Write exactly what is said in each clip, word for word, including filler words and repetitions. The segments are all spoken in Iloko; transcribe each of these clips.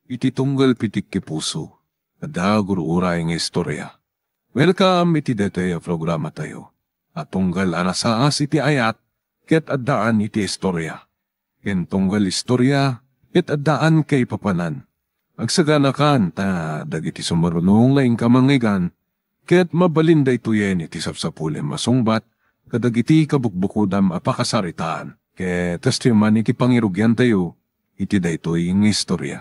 iti tunggal pitik iti puso, adda gur-uray nga istorya. Welcome iti daytoy a programatayo a tunggal a nasaas iti ayat ket addaan iti istorya. Ken tunggal istorya ket addaan kaipapanan. Agsaganakan ta dagiti sumaruno nga inka mangngegana ket mabalin daytoyen iti sapsapulem a sungbat kadagiti kabukbukodam a pakasaritaan. Ket kastoy man iti pangirugiantayo iti daytoy nga istorya.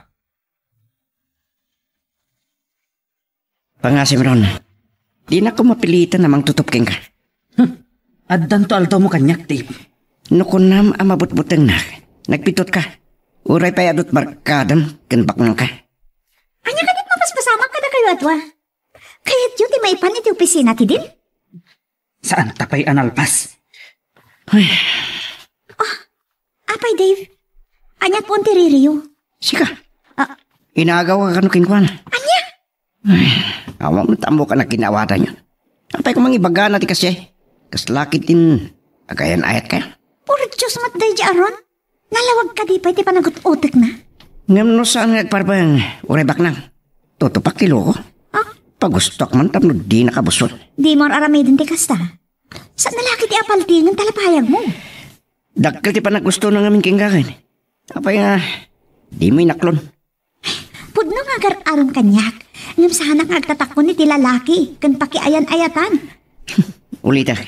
Pangasim, Ron. Dinakon mapilitan a mangtutup kenka. Hmm. Addanto aldawmo kaniak, Dave. No kunam a mabutbutengnak, nagpitotka. Uray pay adut barkadam ken baknangka. Ania kadi ti mapaspasamak kadakayo a dua? Kayatyo ti maipan iti opisina ti Dean? Saanta pay a nalpas. Ay. Ah, apay, Dave? Ania pon ti ririyo? Sika? Ah. Inagaw ka kano kenkuana? Ania? Ay, awan met ammo ka na kinaawatan yun. Apay ko mangibagana ti kasi? Kasla kitin agayan-ayat ka? Por Diyos, mat day di aron? Nalawag kadi pay ti panagut-utekna? Ngem no saan nga agparbeng, uray baknang. Tutupak ti loko. Ah? Pagustuak man tapno di nakabusol. Di mo aramiden ti kasta. Saan na laki ti apaltingen talapayag mo? Dakkel ti panaggusto na ngamin keng gakin. Apay nga, di mo inaklon. Pudno nga agar-arom kaniak, ngem saanak nga agtatakon iti lalaki ken pakiayan-ayatan. Ulitek,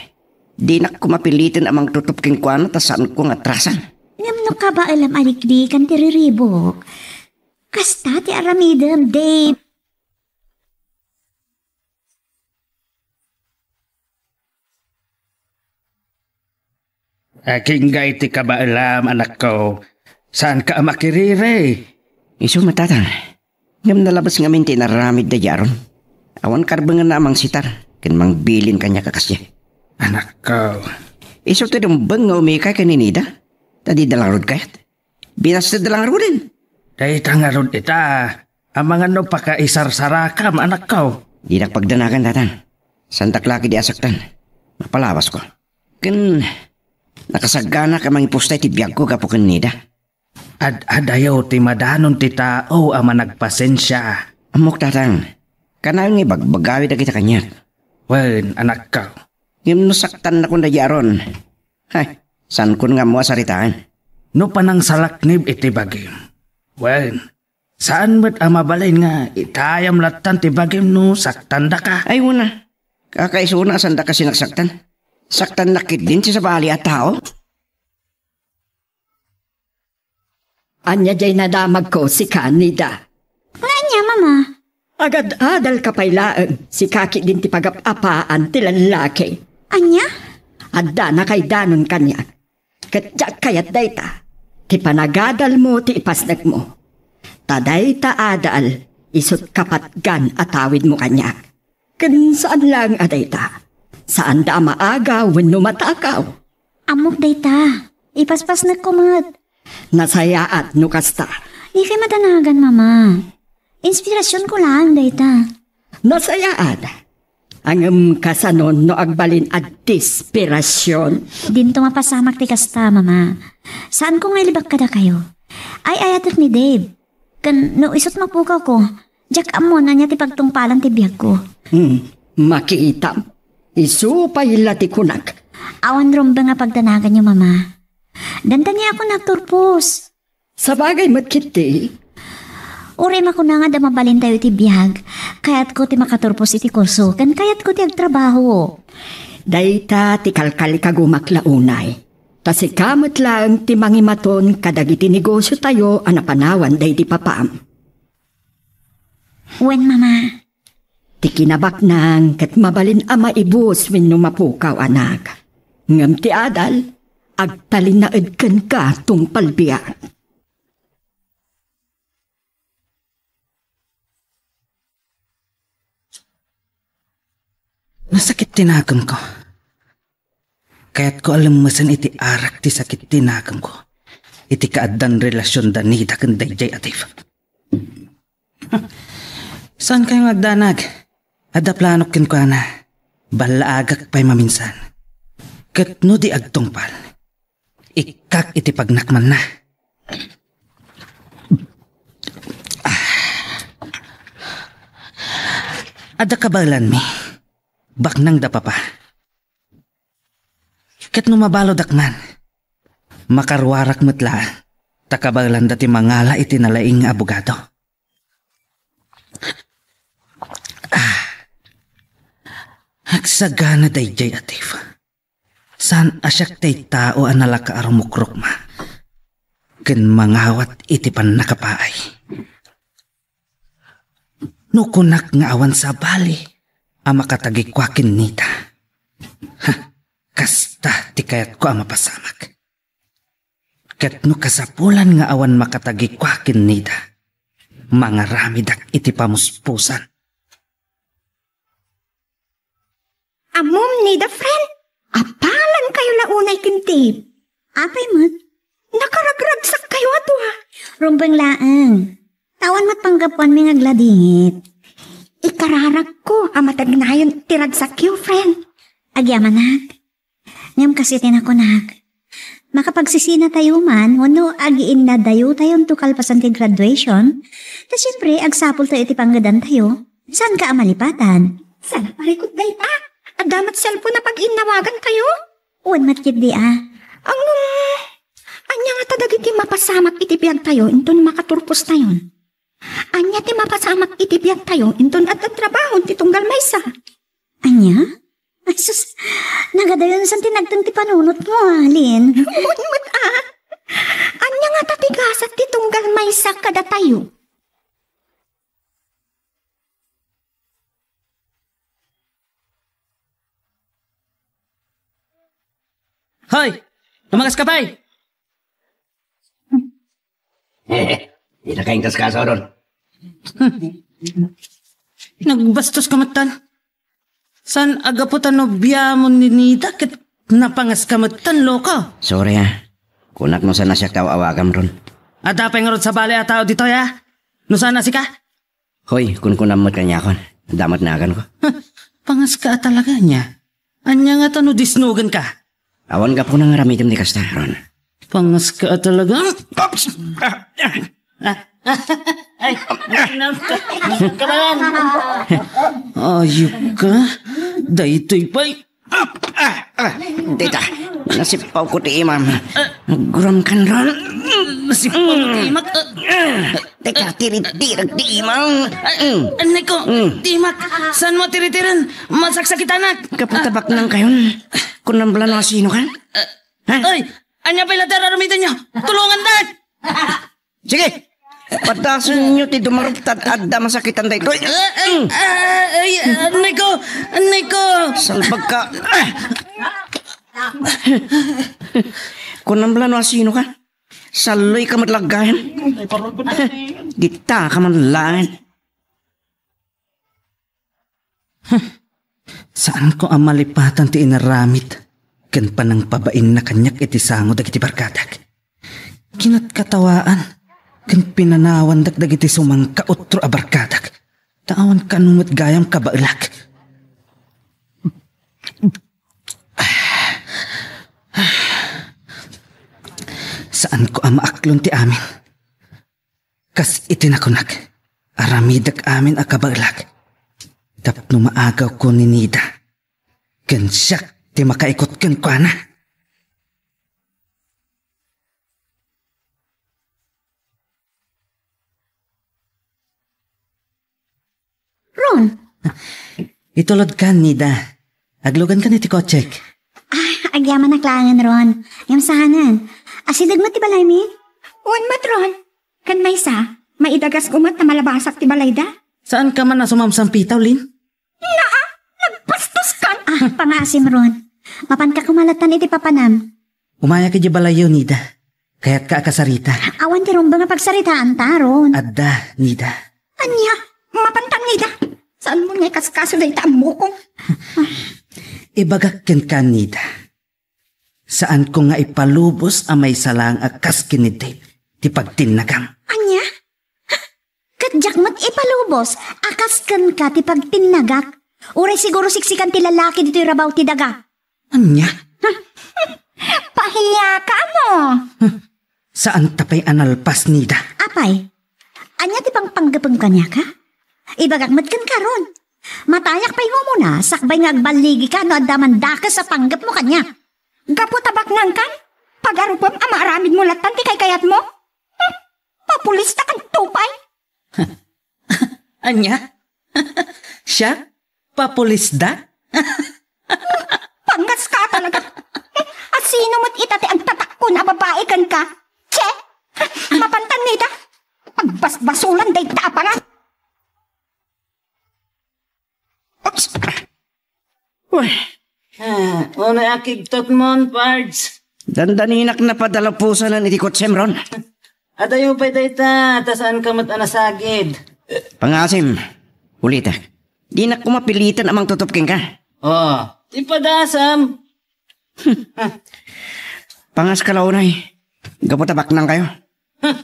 dinak ko mapiliten a mangtutup kenkuana ta saanko nga atrasan. Ngem no kabaelam a liklikan ti riribuk, kasta ti aramidem, Dave. Agingga iti kabaelam, anakko. Saanka a makiriri? Isu met, Tatang. Ngem nalabes ngamin ti inaramid daydi Aaron. Awan karbengenna a mangsitar ken mangbilin kaniak a kasdiay. Anakko. Isu ti rumbeng nga umikay ken ni Nida, ta dida la ngarud kayat. Binastedda la ngaruden. Dayta ngarud ita, amangan no pakaisarsarakam, anakko. Dinak pagdanagan, Tatang. Saandak la ketdi a saktan. Mapalawasko. Ken nakasaganak a mangipusta iti biagko gapu ken Nida. Ad-adayo ti madanon ti tao a managpasensia. Ammok, Tatang. Kanayon nga ibagbagawi dagita kaniak. Wen, anakko. Ngem no saktannakon daydi Aaron, hay, saankon nga ammo a saritaen. No panangsalaknib iti bagim, wen, saan met a mabalin nga itayam lattan ti bagim no saktandaka. Ay, una. Kakaisuna a saandaka sinaksaktan. Saktannak ketdin ti sabali a tao. Ania diay nadamagko, sika, Nida? Nga ania, Mama? Agad-adalka pay laeng, sika ketdin ti pagap-apaan ti lallaki. Ania? Adda nakaidanon kaniak. Ket diak kayat dayta, ti panagadalmo ti ipasnekmo. Ta dayta adal, isut' kapatgan a tawidmo kaniak. Ken saan laeng a dayta. Saanda a maagaw wenno matakaw. Ammok dayta. Ipaspasnekko met. Nasayaat no kasta. Dikay madanagan, Mama. Inspirasionko laeng dayta. Nasayaat. Ngem kasano no agbalin a desperasion? Dinto mapasamak ti kasta, Mama. Saanko nga ilibak kadakayo. Ay-ayatek ni Dave. Ken no isut' mapukawko, diak ammo no ania ti pagtungpalan ti biagko. Hmm, makitam. Isu pay la ti kunak. Awan rumbeng a pagdanaganyo, Mama. Dandaniakon a agturpos. Sabagay met ketdi. Uray makuna nga adda mabalintayo iti biag, kayatko ti makaturpos iti kurso, ken kayatko ti agtrabaho. Dayta ti kalkalikagumak la unay. Ta sika met laeng ti mangimaton kadagiti negosiotayo a napanawan daydi papam. Wen, Mama. Ti kinabaknang ket mabalin a maibus wenno mapukaw, anak. Ngem ti adal, agtalinaed kenka tungpal biag. Nasakit ti nakemko. Kayatko a lemmesen iti arak ti sakit ti nakemko iti kaaddan relasion da Nida ken daydiay a Dave. Saankayo nga agdanag? Adda planok kenkuana. Ballaagak pay maminsan. Ket no di agtungpal, ikkak iti pagnakmanna. Ah, Adda kabaelanmi. Baknang da papa. Ket no mabaludak man, makaruarak met laeng, ta kabaelanda ti mangala iti nalaing nga abogado. Ah, agsagana daydiay a Dave. Saan a siak ti tao a nalaka a rumukrukma ken mangawat iti pannakapaay. No kunak nga awan sabali a makatagikua ken Nida, ha, kasta ti kayatko a mapasamak. Ket no kasapulan nga awan makatagikua ken Nida, mangaramidak iti pamuspusan. Ammom, Nida, friend, apalan kayo la unay ken Dave. Apay met? Nakaragragsak kayo a dua. Rumbeng laeng. Ta awan met panggapuanmi nga agladingit. Ikararagko a matagnayon ti ragsakyo, friend. Agyamanak. Ngem kas iti nakunak, makapagsisina tayo man wenno agiinnadayo tayonto kalpasan ti graduation, ta siempre, agsapul tayo iti panggedan tayo. Saan ka a malipatan? Saan a parikut dayta? Adda met cellphone a pag-innawagan tayo? Wen met ketdi a. Ang, anya nga ta dagiti mapasamak iti biag tayo inton makaturpos tayon? Anya ti mapasamak iti biag tayo inton adda trabaho ti tunggal maysa? Anya? Ay, sus, nagadayon san ti nagteng ti panunot mo, Alin. Wen met a. Anya nga ta ti gasat ti tunggal maysa kadatayo? Hoy! Tumagas ka pay! Dita ka inkas kaso ron. Nagbastos ka met tan. San agapu ta nobiamon ni Nida ket napangas ka met tan, loko? Sorry, ah. Kunak no saan a siak ti aw-awagam ron. Adda pay ngarud sabali a tao ditoy, ah? No saan a sika? Hoy, kunkunam met kaniakon. Adda met naganko. Huh, pangas ka a talaga, ania? Ania ngata no disnogen ka? Awan gapuna nga aramidem ti kasta, Ron. Pangas ka a talaga. Oops! Ah, ah, ay, kabayan. Ayup ka. Daytoy pay. Ah, ah, ah, dita. Nasipawko ti imam. Aguram kan, Ron. Nasipawko ti imak. Ah, teka, tiritirek ti imam. Mm. Anay ko, mm, ti imak. Saan mo tiritiren? Masaksakitanak. Kapatabak nang kayon. Kunam bala no asino kan? Ha? Ay, anya pay la ti ar-aramidenyo? Tulongandak! Sige! Padasenyo ti dumaruptad adda masakitan daytoy. Ah, ah, ah, ay, anay ko! Anay ko! Salbag ka! Kunam bala no asino ka? Salloy ka met laggayan. Dita ka man laeng. Huh. Saanko a malipatan ti inaramid ken panangpabainna kaniak iti sango dagiti barkadak. Kinatkatawaan ken pinanawandak dagiti sumangkautro a barkadak, ta awan kano met gayam kabaelak. Saanko a maaklon ti amin. Kas iti nakunak, aramidek amin a kabaelak tapno maagawko ni Nida, ken siak ti makaikut kenkuana. Ron. Itulodkan, Nida. Aglugankan iti kotsek. Ah, agyamanak laengen, Ron. Ngem saanen. Asideg met ti balaymi? Wen met, Ron. Ken maysa, maidagasko met ta malabasak ti balayda. Saanka man a sumamsampitaw, Lin? Naa, nagbastos kan. Ah, pangaasim, Ron. Mapanka koma lattan iti papanam. Umayak idiay balayyo, Nida. Kayatka a kasarita. Awan ti rumbeng a pagsaritaanta, Ron. Adda, Nida. Ania, mapantan, Nida. Saan mo nga ikaskaso dayta ammokon? Ibagak kenka, Nida. Saanko nga ipalubos a maysa laeng a kas ken ni Dave ti pagtinnagam. Ania? Ket diak met ipalubos a kas kenka ti pagtinnagak. Uray siguro siksikan ti lalaki ditoy rabaw ti daga. Ania? Pahiaka mo. Saanta pay a nalpas, Nida. Apay, ania ti pangpanggepem kaniaka? Ibagak met kenka, Ron. Matayak pay nga umuna, sakbay nga agballigika no adda man dakes a panggepmo kaniak. Gapu ta baknangkan? Pagarupem a maaramidmo lattan ti kaykayatmo? Hmm, papulisdakanto pay. Ania? Siak? Papulisda? Pangaska talaga. Asino met ita ti agtatakkon a babai kenka? Che! Mapantan ni ita? Pagbasbasolan dayta a pangas. Oops. Uy. Ah, unay a kigtotmon, Pards. Dandaninak napadalapusanan iti kotsem ron. Adayo pay dayta, ta saanka met a nasagid. Pangasim, ulitek. Dinak koma piliten a mangtutop kenka. Oh, ti padasam. Pangaska la unay. Gapu ta baknangkayo. Huh.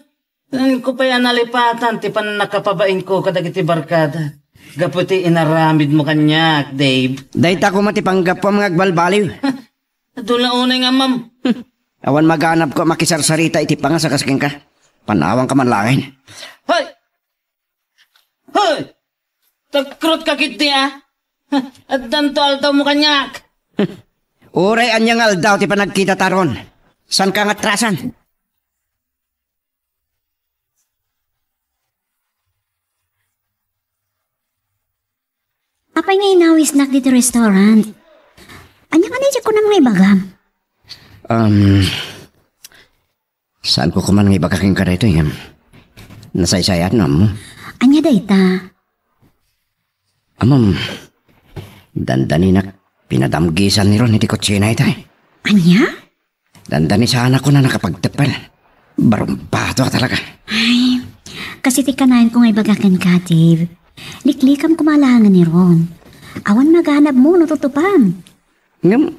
Saanko pay a nalipatan ti pannakapabainko kadagiti barkada gapu ti inaramidmo kaniak, Dave. Dayta koma ti panggapuam nga agbalbaliw. Adu la unay nga ammam. Awan maganabko a makisarsarita iti pangas a kas kenka. Panawangka man laeng. Hoy! Hoy! Takrotka ketdi a? Addanto aldawmo kaniak. Uray ania nga aldaw ti panagkitata ron. Saanka nga atrasan? Apay nga inawisnak ditoy restaurant? Ania kano ti kunam nga ibagam? Um, saanko koma nga ibaga kenka daytoy, ngem nasaysayaat no ammo. Ania dayta? Ammom, dandaninak pinadamgisan ni Ron iti kutsina itay. Ania? Dandani sana ko na nakapagteppel. Barumbato a talaga. Ay, kas iti kanayon ko nga ibaga kenka, Dave. Liklikam koma laengen ni Ron. Awan maganabmo no tutupam. Ngem,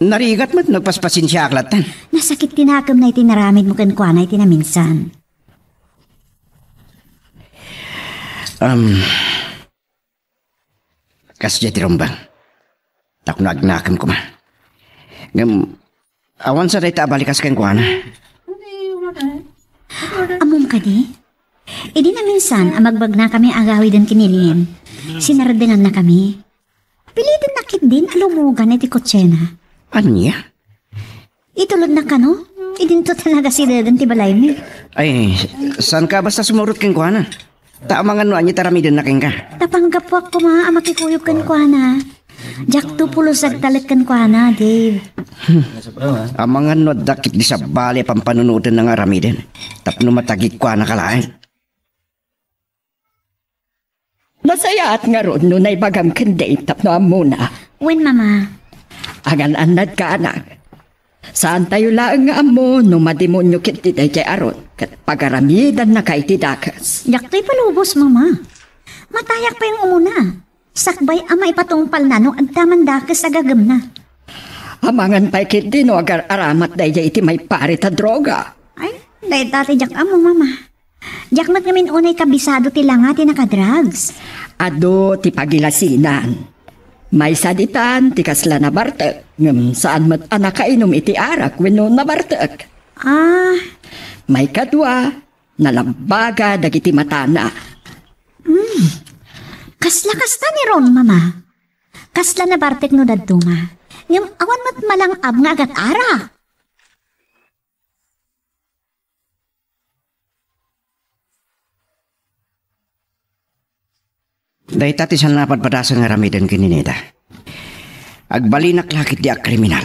narigat met no agpaspasensiaak lattan. Nasakit ti nakemna iti naramidmo kenkuana iti naminsan. Um, Kasdiay ti rumbeng. Tapno agnakem koma. Ngem, awan sa dayta a balikas kenkuana. Ammom kadi? Idi naminsan a magbagnakami agawiden ken ni Lynn, sinardengannakami. Pilitennak ketdin a lumugan iti kutsina. Ania? Itulodnak kano? Idinto ta nagasidegen ti balaymi. Ay, saanka basta sumurot kenkuana? Ta amangan no ania ti aramidenna kenka. Ta panggapuak koma a makikuyog kenkuana. Diakto pulos agtalek kenkuana, Dave. Amangan no adda ketdi sabali a pampanunotenna nga aramiden. Tapno matagikuanaka laeng. Nasayaat ngarud no naibagam ken Dave tapno ammona. Wen, Mama. Agan-annadka, anak. Saantayo laeng nga ammo no mademonio ketdi daydiay Aaron ket pagaramidannaka iti dakes. Diaktoy palubos, Mama. Matayak pay nga umuna. Sakbay a maipatungpalna no adda man dakes a gagemna. Amangan pay ketdi no agar-aramat daydiay iti maiparit a droga. Ay, dayta ti diak ammo, Mama. Diak met ngamin unay kabisado ti langa ti nakadrugs. Adu ti pagilasinan. Maysa ditan ti kasla nabartek, ngem saan met a nakainum iti arak wenno nabartek. Ah. Maikadua, nalabbaga dagiti matana. Hmm. Kasla kasta ni Ron, Mama. Kasla nabartek no dadduma. Ngem awan met malang-ab nga agat-arak. Dayta ti saan a padpadasan nga aramiden ken ni Neda. Agbalinak la ketdi a kriminal,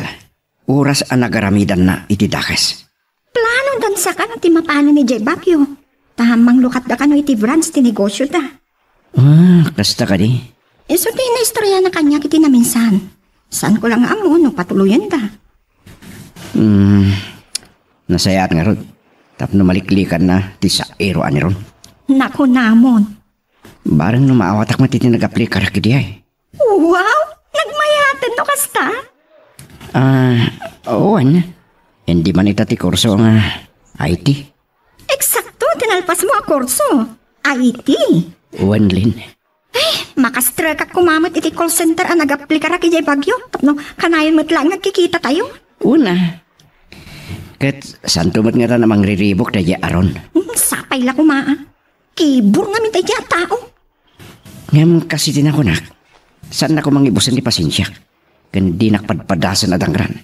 oras a nagaramidanna iti dakes. Plano dan sakano ti mapanen idiay Baguio. Ta manglukatda kano iti branch ti negosio da. Ah, kasta kadi? Isu ti naistoryanak kaniak iti naminsan. Saanko la nga ammo no patuloyenda. Hmm, nasayaat ngarud. Tapno maliklikanna ti saero a ni Ron. Nakunamon. Bareng no maawatak met iti nag-aplikarak idiay. Wow! Nagmayaten no kasta? Ah, wen. Indi man ita ti kurso nga I T. Eksakto ti nalpasmo a kurso. I T. Wen, Lynn. Ay, makastrekak koma met iti call center a nag-aplikarak idiay Baguio. Tapno kanayon met laeng nga agkikitatayo. Una. Ket saanto met ngata a mangriribuk daydiay Aaron. Hmm, sapay la koma, ah. Kibur ngamin daydiay a tao. Ngem kas iti nakunak, Saannak koma nga ibusen ti pasensiak, ken dinak padpadasen a dangran.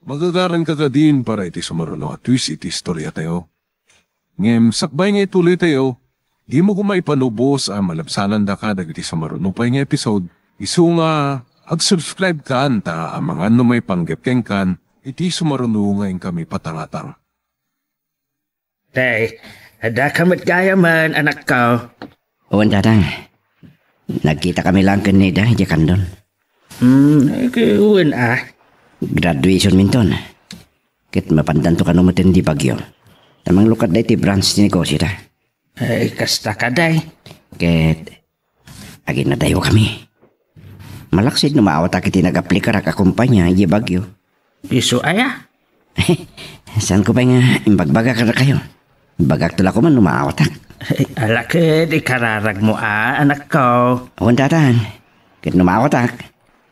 Magagaranka kadin para iti sumaruno a twist iti istoriatayo. Ngem sakbay nga ituloytayo, dimo koma ipanubos a malabsanandaka dagiti sumaruno pay nga episode. Isu nga, ag-subscribe kan ta amangan no maipanggep kenkan iti sumaruno nga inkami patangatang. Tay, addaka met gayamen, anakko. Wen, Tatang. Nagkitakami laeng ken Nida idiay Candon. Hmm, ket wen a. Graduationminton. Ket mapandanto kano met idiay Baguio. Ta manglukatda iti branch ti negosyota. Ay, kasta kadi. Ket aginnadayokami. Malaksid no maawatak iti nag-aplikarak a kompania idiay Baguio. Isu aya? Saanko pay nga imbagbaga kadakayo? Ibagakto la koma no maawatak. Ay, ala ket ikararagmo a, anakko. Wen, Tatang. Ket no maawatak,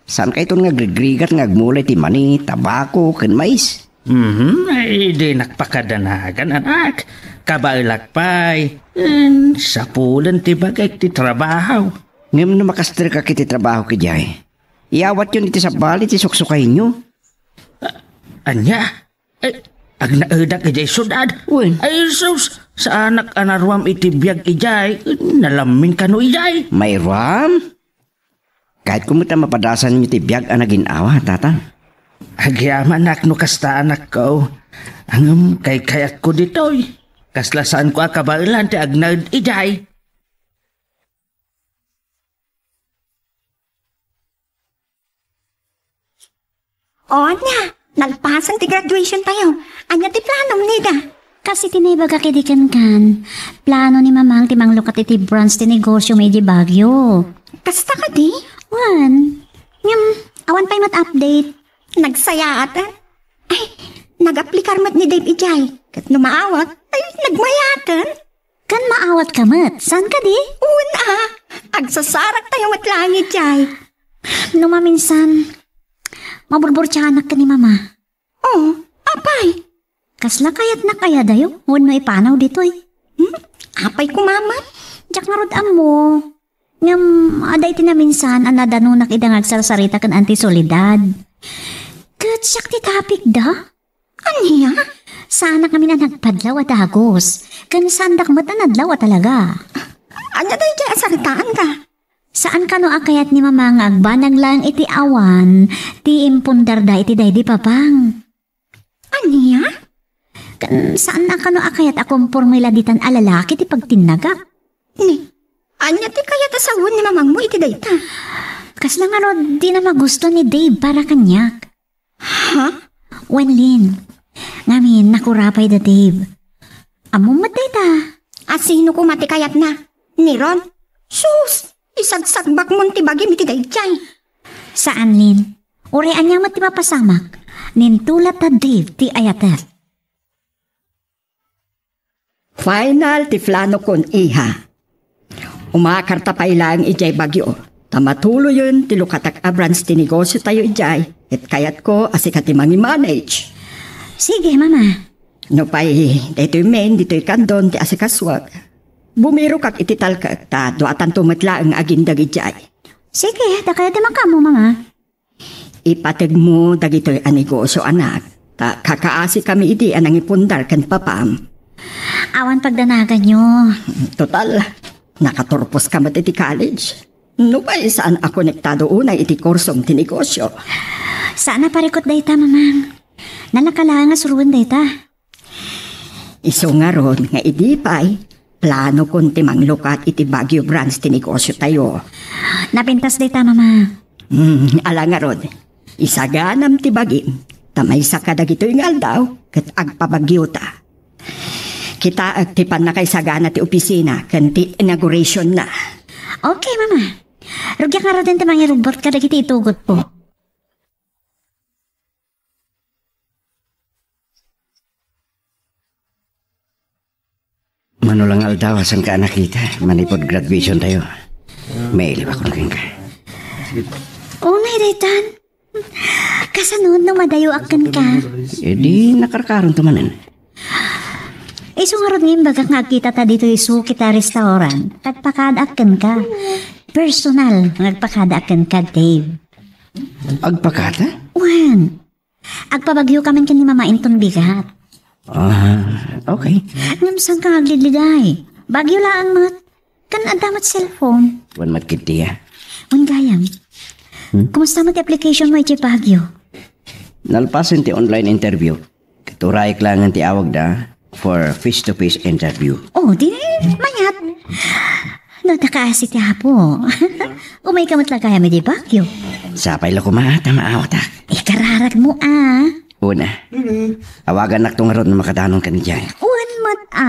saankayton nga agrigrigat nga agmula iti mani, tabako, ken mais? Mhm, ay, dinak pakadanagan, anak. Kabaelak pay. Ken sapulen ti bagik ti trabaho. Ngem no makasterkak iti trabahok idiay, iyawatyon iti sabali ti suksukayyo. A-, ania? Ay, agnaedak idiay siudad. Wen. Ay, sus, saanak a naruam iti biag idiay. Nalamin kano idiay. Mairuam? Kayatko met a mapadasanyo ti biag a nagin-awa, Tatang. Agyamanak no kasta, anakko. Ngem kaykayatko ditoy. Kasla saanko a kabaelan ti agnaed idiay. O, ania, nalpasen ti graduationtayo. Ania ti planom, Nida? Kas iti naibagak idi kenkan, plano ni Mamang ti manglukat iti branch ti negosyo mi idi Baguio. Kasta kadi? Wen. Ngem, awan pay met update. Nagsayaat, a? Ay, nag-aplikar met ni Dave idiay. Ket no maawat, ay, nagmayaten. Ken maawatka met, saan kadi? Wen a, agsasaraktayo met laeng idiay. No maminsan, maburburtianak ken ni Mama. Oh, apay? Kasla kayatnak aya dayo, wenno ipanaw ditoy? Hmm? Apay koma met? Diak ngarud ammo. Ngem, adda iti naminsan a nadanonak ida nga agsarsarita ken Auntie Soledad. Ket siak ti tapikda. Ania? Saanak ngamin a nagpadlaw a dagus, ken saandak met a nadlaw a talaga. Ania daydiay a saritaanda? Saan kano a kayat ni Mama nga agbanag laeng iti awan ti impundarda iti daydi Papang? Ania? Ken saan a kano a kayat a komporme la ditan a lalaki ti pagtinnagak? Ni, ania ti kayat a sawen ni Mamangmo iti dayta? Kasla ngarud, dina magusto ni Dave para kaniak. Ha? Wen, Lin, ngamin, nakurapay da Dave. Ammom met dayta. A sino koma ti kayatna? Ni Ron? Sus! Isagsagbakmon ti bagim iti daydiay. Saan, Lin. Uray ania met ti mapasamak, nintulat da Dave ti ayatek. Final ti planokon, iha. Umakarta pay laeng idiay Baguio, ta matuloyen ti lukatak a branch ti negosiotayo idiay, ket kayatko a sika ti mangi-manage. Sige, Mama. Nupay daytoy men, ditoy Candon ti asikasuak, bumirokak iti talkek, ta duatanto met laeng nga agindeg idiay. Sige, dakayo ti makaammo, Mama. Ipategmo dagitoy a negosio, anak, ta kakaasikami idi a nangipundar ken papam. Awan pagdanaganyo. Total, nakaturposka met iti college. Nupay saan a konektado unay iti kursom ti negosio. Saan a parikut dayta, Mamang. Nalaka laeng a suroen dayta. Isu ngarud nga idi pay, planokon ti manglukat iti Baguio branch ti negosiotayo. Napintas dayta, Mama. Hmm, ala ngarud, isaganam ti bagim, ta maysa kadagitoy nga aldaw ket agpabagiota. Kitaek ti pannakaisagana ti opisina ken ti inaugurationna. Okay, Mama. Rugiak ngaruden ti mangirubbot kadagiti itugotko. Mano la nga aldaw a saanka a nakita manipud graduationtayo. Mailiwakon kenka. Unay daytan. Kasano no madayoak kenka? Idi nakarkaronto manen. Isu ngarud nga imbagak nga agkitata ditoy suki ta restaurant, agpakadaak kenka. Personal nga agpakadaak kenka, Dave. Agpakada? Wen, agpabagyokamin ken ni Mama inton bigat. Ah, okay. Ngem saan ka nga aglidliday? Bagyo laeng met. Kan adda met cellphone. Wen met ketdi a. Wen gayam. Hmm? Kumusta met ti application mo iti Baguio? Nalpasen ti online interview. Ket urayek laengen ti awagda for face-to-face interview. Oh, di mayat. No, ta kaasi ti Apo. Umayka met la gayam iti Baguio. Sapay la koma ta maawatak. Ikararag mo, a. Una, awagannakto ngarud no makadanon ka idiay. Wen met a,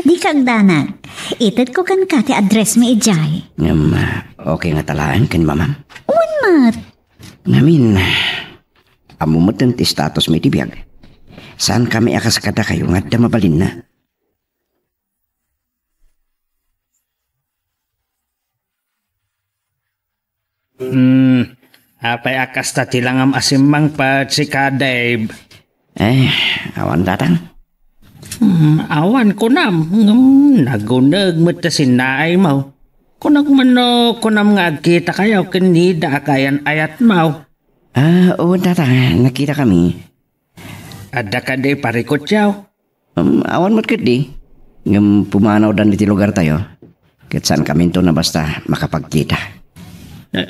dika agdanag. Itedko kenka ti address mi idiay. Ngem, ah, okay ngata laeng ken mamam? Wen met. Ngamin, ammo met ti status mi iti biag. Saankami a kas kadakayo nga adda mabalinna. Hmm, apay a kasta ti langam a simmangpet sika, Dave? Eh, awan, Tatang. Hmm, awan kunam, ngem naguneg met ta sinnaaymo. Kunak man no kunam nga agkitakayo ken Nida a kaayan-ayatmo. Ah, oo, Tatang, nagkitakami. Adda kadi parikutyo? Um, awan met ketdi. Ngem pumanawdan iti lugartayo. Ket saankaminto a basta makapagkita. Eh,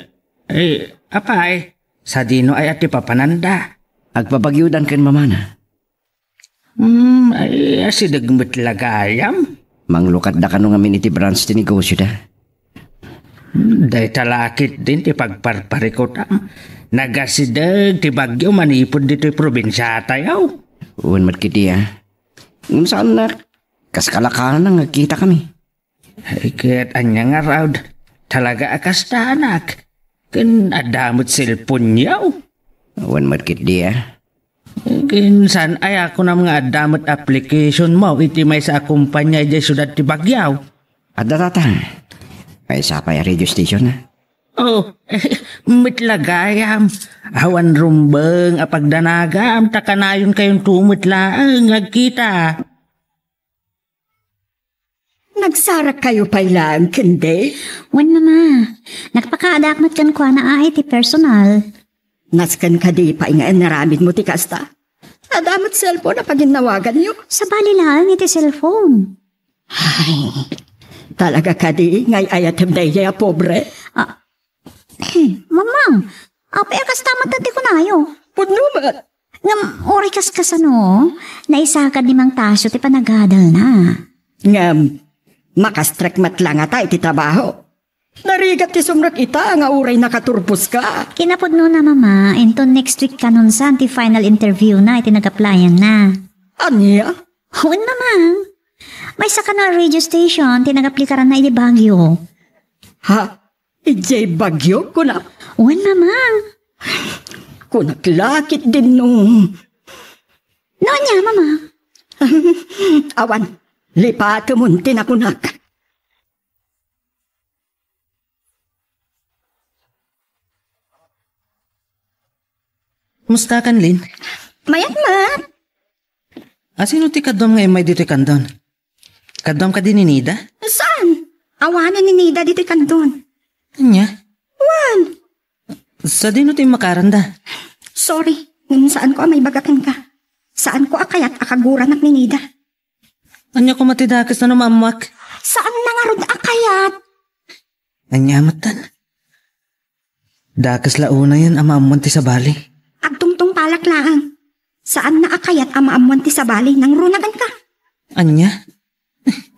eh, apay, sadino aya ti papananda? Agpabagyodan ken mamana. Hmm, ay, asideg met la gayam. Manglukatda kano ngamin iti branch ti negosioda. Dayta la ketdin ti pagparparikutam. Nagasideg ti bagyo manipud ditoy probinsiatayo. Wen met ketdi a. Ngem saannak, kas kalakana nga agkitakami. Ay, ket ania ngarud, talaga a kastanak. Ken adda met cellphone-yo. Wen met ketdi a. Ken saan aya kunam nga adda met application-mo iti maysa a kompania idiay siudad ti Baguio? Adda, Tatang. Maysa pay a radio station a. Oh, met la gayam. Awan rumbeng a pagdanagam, ta kanayonkayon met laeng nga agkita. Nagsarakkayo pay laeng ken Dave? Wen, Mama. Nagpakadaak met kenkuana a iti personal. Nasken kadi pay nga inaramidmo ti kasta? Adda met cellphone a paginnawaganyo? Sabali laeng iti cellphone. Ay, talaga kadi nga ay-ayatem daydiay a pobre? Ah, Mamang, apay a kasta met ti kunayo? Pudno met. Ngem uray kaskasano, naisakad ni Mang Tasio ti panagadalna. Ngem, makastrek met la ngata iti trabaho. Narigat ti sumrek ita nga uray nakaturposka. Kinapudnona, Mama, inton next week kanon saan ti final interview-na iti nag-applyan-na. Ania? Wen, Mama. Maysa kano a radio station ti nag-aplikaranna iti Baguio. Ha? Idiay Baguio, kuna? Wen, Mama. Kunak la ketdin no. No ania, Mama? Awan, lipatemon ti nakunak. Kumusta kan, Lin? Mayat met. Asino ti kaduam nga immay ditoy kandon? Kaduam kadi ni Nida? Saan? Awanen ni Nida ditoy kandon. Ania? Wen. Sadino ti immakaranda? Sorry, ngem saanko a maibaga kenka. Saanko a kayat a kaguranak ni Nida. Ania koma ti dakes no maammuak? Saanna ngarud a kayat. Ania met tan? Dakes la unayen a maammuan ti sabali. Agtungtungpalak laeng. Saanna a kayat a maammuan ti sabali, nangruna kenka. Ania?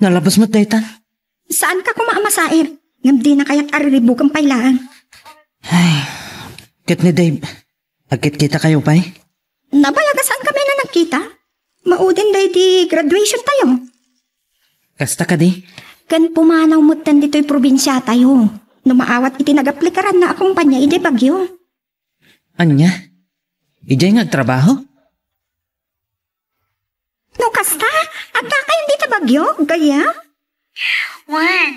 Nalabas met daytan. Saanka koma a masair, ngem dina kayat a riribukem pay laeng. Ay, ket ni Dave, agkitkitakayo pay? Nabalaga saankami a nagkita. Maudin daydi graduation-tayo. Kasta kadi? Ken pumanaw metten ditoy probinsiatayo no maawat iti nagaplikaranna a kompania idiay Baguio. Ania? Idiay nga agtrabaho? No kasta, addakayon dita Baguio, gayam? Wen,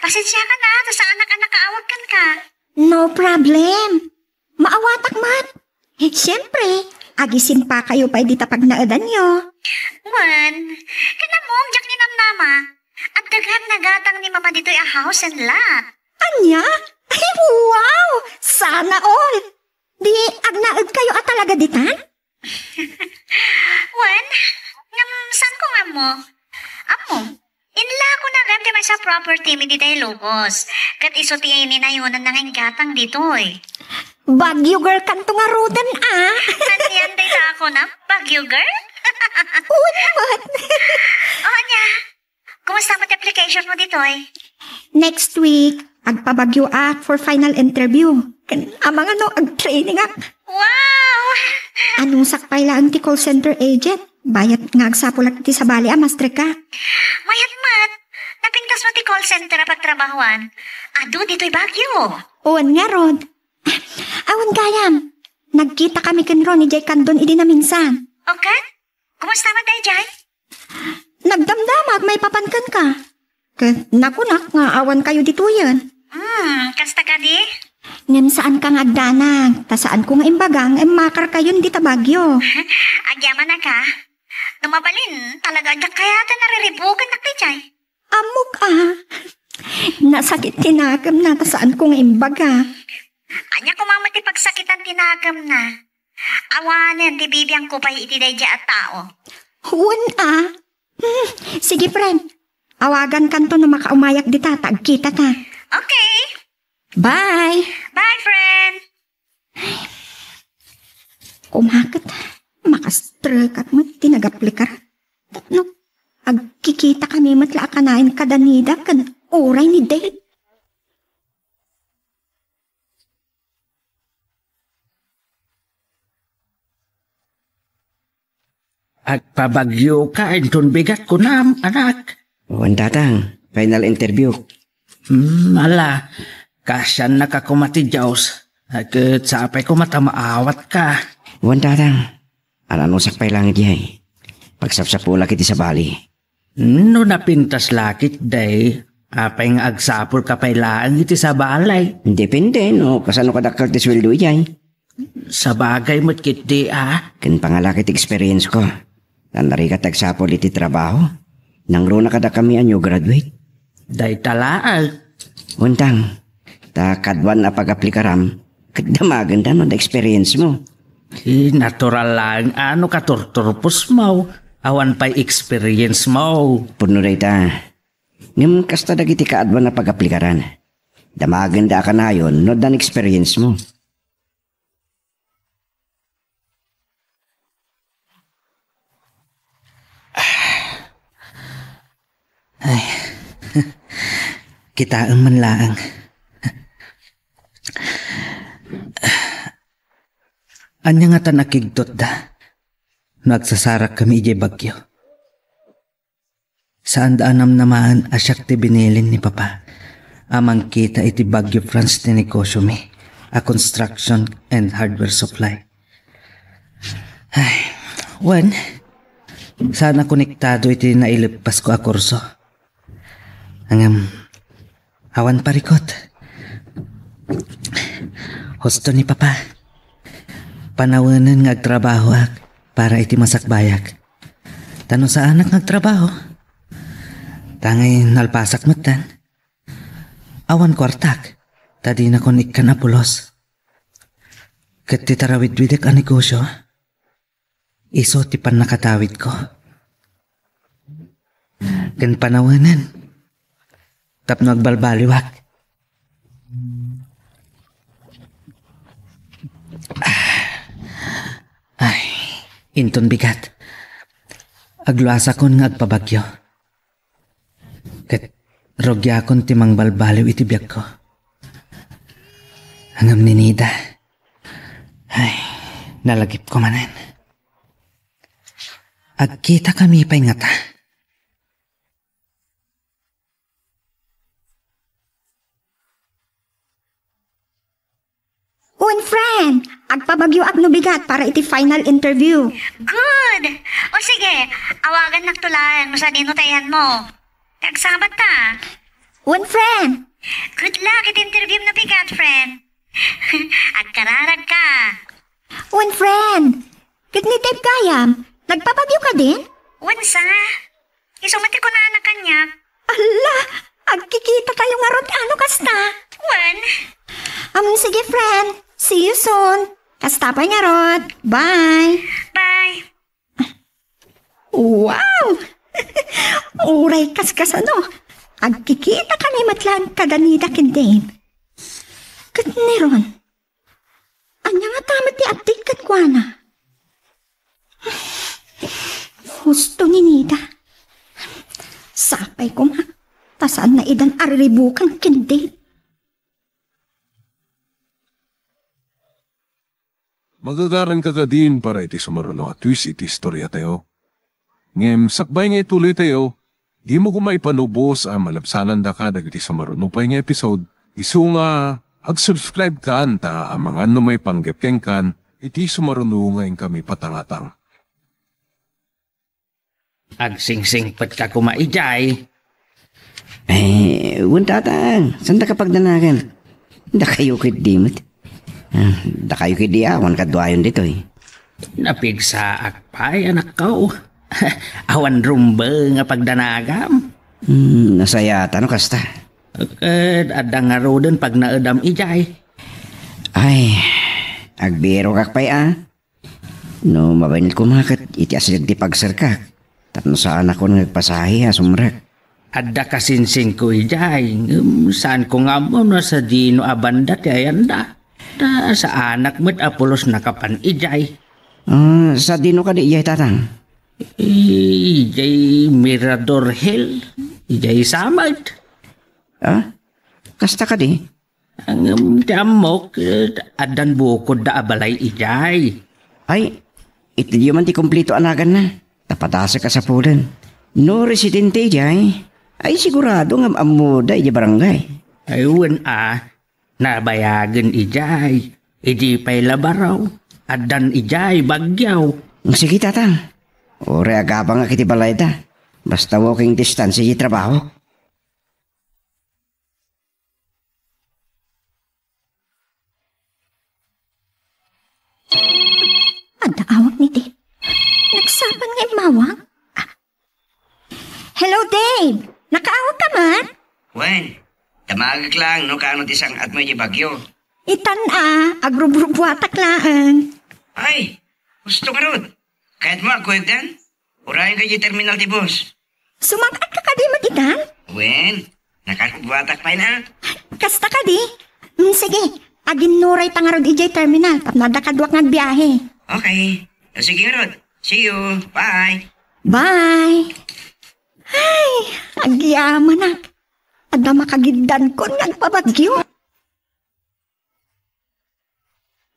pasensiakan a, ta saanak a nakaawag kenka. No problem. Maawatak met. Siempre, Agisimpakayo pay dita pagnaedanyo. Wen, ket ammom, diak ninamnama. Adda gayam nagatang ni Mama ditoy a house and lot. Ania? Ay, wow! Sana all! Di agnaedkayo a talaga ditan? Wen, ngem saanko nga ammo? Ammom, inlakona gayam ti maysa a property mi dita Ilocos. Ket isu ti ninayonanna nga inggatang ditoy. Baguio girl kanto ngaruden, a. Anian dayta a kunam, Baguio girl? Wen met. O, ania? Kumusta met ti application mo ditoy? Next week, agpabaguioak for final interview. Ken amangan no agtrainingak. Wow! Anusak pay laeng ti call center agent. Bayat nga agsapulak iti sabali a mastrek. Mayat met. Napintas mo ti call center a pagtrabahoan. Adu ditoy Baguio. Wen ngarud. Awan gayam. Nagkitakami ken Ron idiay kandon idi naminsan. O ket? Kumusta met daydiay? Nagdamdamag maipapan kenka. Ket nakunak nga awankayo ditoyen. Hmm, kasta kadi? Ngem saanka nga agdanag, ta saanko nga imbaga nga immakarkayon dita Baguio. Agyamanak a. No mabalin, talaga diak kayaten a riribukennak daydiay. Ammok a. Nasakit ti nakemna ta saanko nga imbaga. Ania koma met ti pagsakitan ti nakemna? Awanen ti bibiangko pay iti daydiay a tao. Wen a. Hmm, sige, friend. Awagankanto no makaumayak dita ta agkitata. Okay. Bye. Bye, friend. Kumaket, makastrekat met ti nagaplikar. Tapno agkikitakami met la a kanayon kada Nida ken uray ni Dave. Agpabagyoka inton bigat kunam, anak. Wen, Tatang, final interview. Hmm, ala, kaasiannaka koma ti Dios. Ket sapay koma ta maawatka. Wen, Tatang, ananusak pay laeng idiay. Pagsapsapulak iti sabali. No napintas la ketdi, apay nga agsapulka pay laeng iti sabali? Depende no kasano kadakkel ti sueldo idiay. Sabagay met ketdi a. Ken pangalak iti experience ko. Tan narigat ti agsapul iti trabaho. Nangruna kadakami a new graduate. Dayta laeng. Wen, Tang, ta kaduan a pagaplikaram, ket damagenda no adda experience mo. Eh, natural laeng a no katurturpos mo, awan pay experience mo. Pudno dayta. Ngem kasta dagiti kaaduan a pagaplikaran. Damagenda a kanayon no addan experience mo. Ay. Kitaem man laeng. Ania ngatan a kigtotda no agsasarakkami idiay Baguio? Saanda a namnamaen a siak ti binilin ni Papa a mangkita iti Baguio, France ti negosiomi a construction and hardware supply. Ay, wen, saan a konektado iti naileppasko a kurso. Ngem, awan parikut. Husto ni Papa. Panawenen nga agtrabahoak para iti masakbayak. Ta no saanak nga agtrabaho, ta ngay nalpasak metten. Awan kuartak, ta dinakon ikkan a pulos. Ket ti tarawidwidek a negosio, isu ti pannakatawidko. Ken panawenen tapno agbalbaliwak. Ay, inton bigat. Agluasakon nga agpabagyo. Ket rugiakon ti mangbalbaliw iti biagko. Ngem ni Nida, ay, nalagipko manen. Agkitakami pay ngata. Wen, friend, agpabagyoak no bigat para iti final interview. Good! O sige, awagannak to laeng no sadino ta iyanmo. Agsabat ta. Wen, friend. Good luck iti interview no bigat, friend. Agkararag ka. Wen, friend. Ket ni Dave gayam, nagpabagyo kadin? Wen sa. Isu met ti kunana kaniak. Alla, agkikitatayo ngarud no kasta. Wen. Um, sige, friend. See you soon. Kasta pay ngarud. Bye. Bye. Wow! Uray kaskasano, agkikita kami met laeng kada Nida ken Dave. Ket ni Ron, ania ngata met ti adda kenkuana? Husto ni Nida. Sapay koma, ta saanna idan a riribukan ken Dave. Magagaranka kadin para iti sumaruno a twist iti istoriatayo. Ngem sakbay nga ituloytayo, dimo koma ipanubos a malabsanandaka dagiti sumaruno pay nga episode, isu nga ag-subscribe kan ta amangan no maipanggep kenkan iti sumaruno nga inkami patangatang. Agsingsingpetka koma idiay. Eh, wen, tatang, saandaka pagdanagan? Dakayo ketdi met. Ah, dakayo ketdi awan kaduayon ditoy. Napigsaak pay, anakko. Awan rumbeng a pagdanagam. Hmm, nasayatan no kasta. Ket adda ngaruden pagnaedam idiay. Ay, agbirokak pay a. No mabain koma ket iti asideg ti pagserkak, tapno saanakon nga agpasahi a sumrek. Adda kasinsingko idiay, ngem saanko nga ammo no sadino a banda ti ayanda. Ta saanak met a pulos nakapan idiay. Ah, sadino kadi idiay, tatang? Idiay Mirador Hill, idiay Samad. Ah? Kasta kadi? Ngem ti ammok, eh, addan bukodda a balay idiay. Ay, itedyo man ti kompleto a naganna. Ta padasek a sapulen. No residente idiay, ay sigurado nga ammoda idiay barangay. Ay, wen a, nabayagen idiay. Idi pay la baro, addan idiay Baguio. Sige, tatang. Uray agabangak iti balayda. Basta walking distance iti trabaho. Adda awag ni Dave. Nagsapay nga immawag? Ah. Hello, Dave! Nakaawag ka met? Wen, damagek lang no kaano ti sang-atmo iti Baguio. Itan a, agrubrubuatak laeng. Ay, husto ngarud. Kayatmo a kuyogdan? Urayenka iti terminal ti bus. Sumak-atka kadi met itan? Wen, nakarugbuatak pay na. Kasta kadi? Mm, sige, aginnurayta ngarud idiay terminal tapno adda kaduak nga agbiahe. Okay. O, sige ngarud. See you. Bye. Bye. Ay, agyamanak. Adda makagiddankon nga agpabagyo.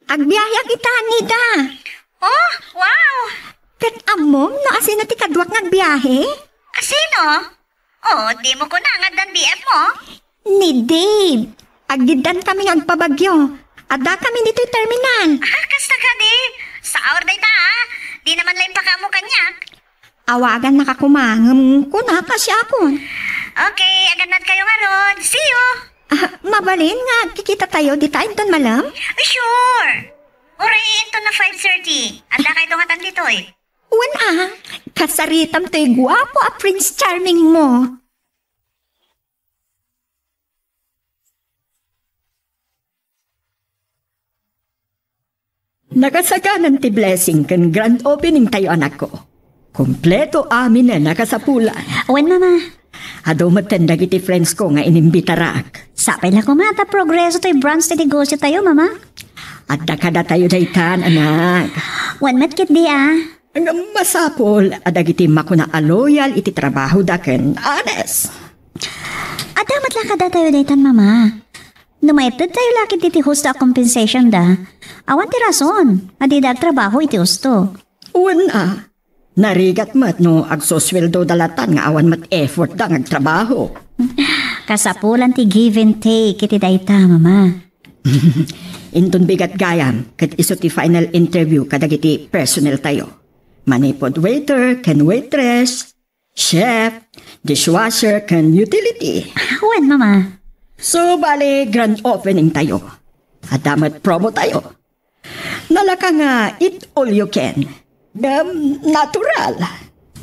Agbiaheak ita, Nida. Oh, wow! Ket ammom no asino ti kaduak nga agbiahe? Asino? Oh, dimo kuna nga addan B F mo? Ni Dave. Aggiddan kami nga agpabagyo. Adda kami ditoy terminal. Ah, kasta kadi. Saor dayta, ah. Di naman la impakaammo kaniak. Awagannaka koma, ngem kunaka siakon. Okay, agannad kayo ngarud. See you! Ah, mabalin nga agkikita tayo dita inton malem? Sure! Uray inton na five thirty. Adda kayto ngatan ditoy. Wen a, kasaritam toy guapo a Prince Charming mo. Nakasaganan ti blessing ken grand opening tayo, anakko. Kompleto amin a nakasapulan. Wen, Mama. Adu metten dagiti friends ko nga inimbitarak. Sapay la koma ta progreso toy branch ti negosyo tayo, Mama. Adda kadatayo daytan, anak. Wen met ketdi a. Ngem masapul a dagiti makuna a loyal iti trabahoda ken honest. Adda met la kadatayo daytan, Mama. No maitedtayo la ketdi ti husto a compensation da, awan ti rason a dida agtrabaho iti husto. Wen a, narigat met no agsusweldoda latan nga awan met effortda nga agtrabaho. Kasapulan ti give and take iti dayta, Mama. Inton bigat gayam, ket isu ti final interview kadagiti personnel tayo. Manipud waiter ken waitress, chef, dishwasher, ken utility. Wen, Mama. So, bale, grand opening tayo. Adda met promo tayo. Nalaka nga eat all you can. Ngem natural.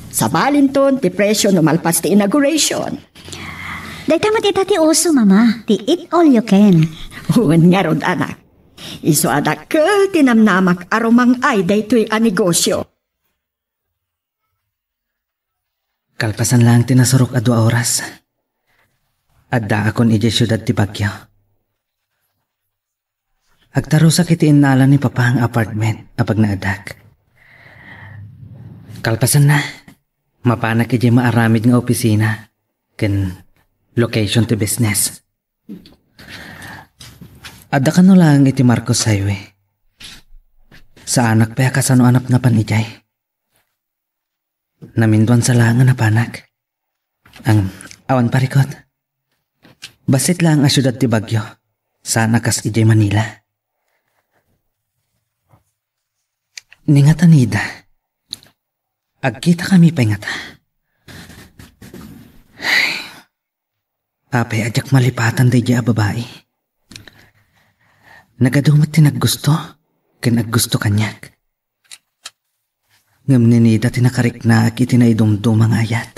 Sabalinton ti presyo no malpas ti inauguration. Dayta met ita ti uso, Mama, ti eat all you can. Wen ngarud, anak. Isu a dakkel ti namnamak a rumang-ay daytoy a negosyo. Kalpasan laeng ti nasurok a dua oras, addaakon idiay siudad ti Baguio. Agtarusak iti innala ni Papa nga apartment a pagnaedak. Kalpasanna, mapanak idiay maaramid nga opisina ken location ti business. Adda kano laeng iti Marcos Highway. Saanak pay a kasano a napnapan idiay. Naminduan sa laeng a napanak. Ang awan parikot. Bassit laeng a siudad ti Baguio. Saan a kas idiay Manila. Ni ngata, Nida. Agkitakami pay ngata. Apay a diak malipatan daydiay a babai? Nagadu met ti naggusto ken aggusto kaniak. Ngem ni Nida ti nakariknaak iti naidumduma nga ayat.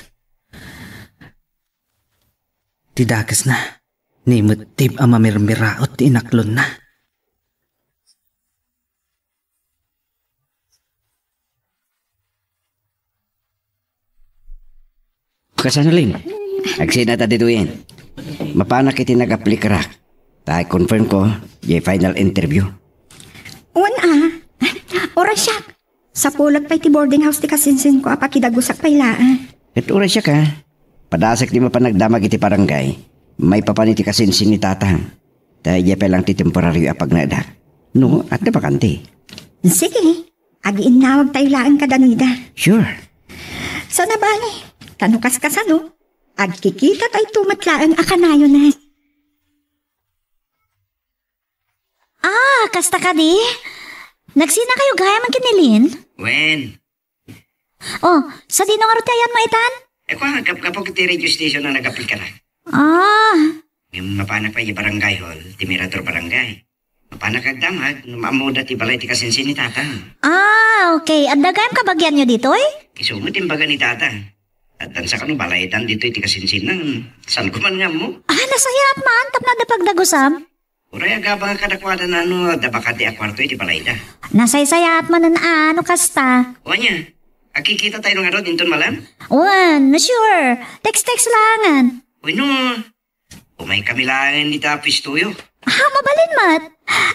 Ti dakesna, nimettib a mamirmiraot ti inaklonna. Kasano, Lin? Agsina ta ditoyen. Mapanak iti nag-aplikarak. Ta i-confirm ko, diay final interview. Wen a. Uray siak. Sapulek pay ti boarding house ti kasinsinko a pakidagusak pay laeng. Ket uray siak a. Padasek ti mapan nagdamag iti barangay. Maipapan iti kasinsin ni Tatang. Ta idiay pay laeng ti temporario a pagnaedak. No, adda bakante. Sige. Agiinnawagtayo laeng kada Nida. Sure. Sana bale, ta no kaskasano, agkikitatayo met laeng a kanayon. Ah, kasta kadi? Nagsinakayo gayam ken ni Lin? Wen. Oh, sadino ngarud ti ayanmo itan? Eh, kua, gapgapok iti radio station a nag-aplikarak. Ah. Ngem mapanak pay idiay barangay hall, ti Mirador Barangay. Mapanak agdamag no maammoda ti balay ti kasinsin ni Tatang. Ah, okay. Adda gayam kabagianyo ditoy? Isu met imbaga ni Tatang. Addan sa kano balaydan ditoy ti kasinsinna. Saanko man nga ammo? Ah, nasayaat man tapno adda pagdagusam. Uray agabangak kadakuada no adda bakante a kuarto iti balayda. Nasaysayaat manen a no kasta. O ania, agkikitatayo ngarud inton malem? Wen, sure. Text-text laengen. Wenno, umaykami laengen ita puestoyo. Ah, mabalin met.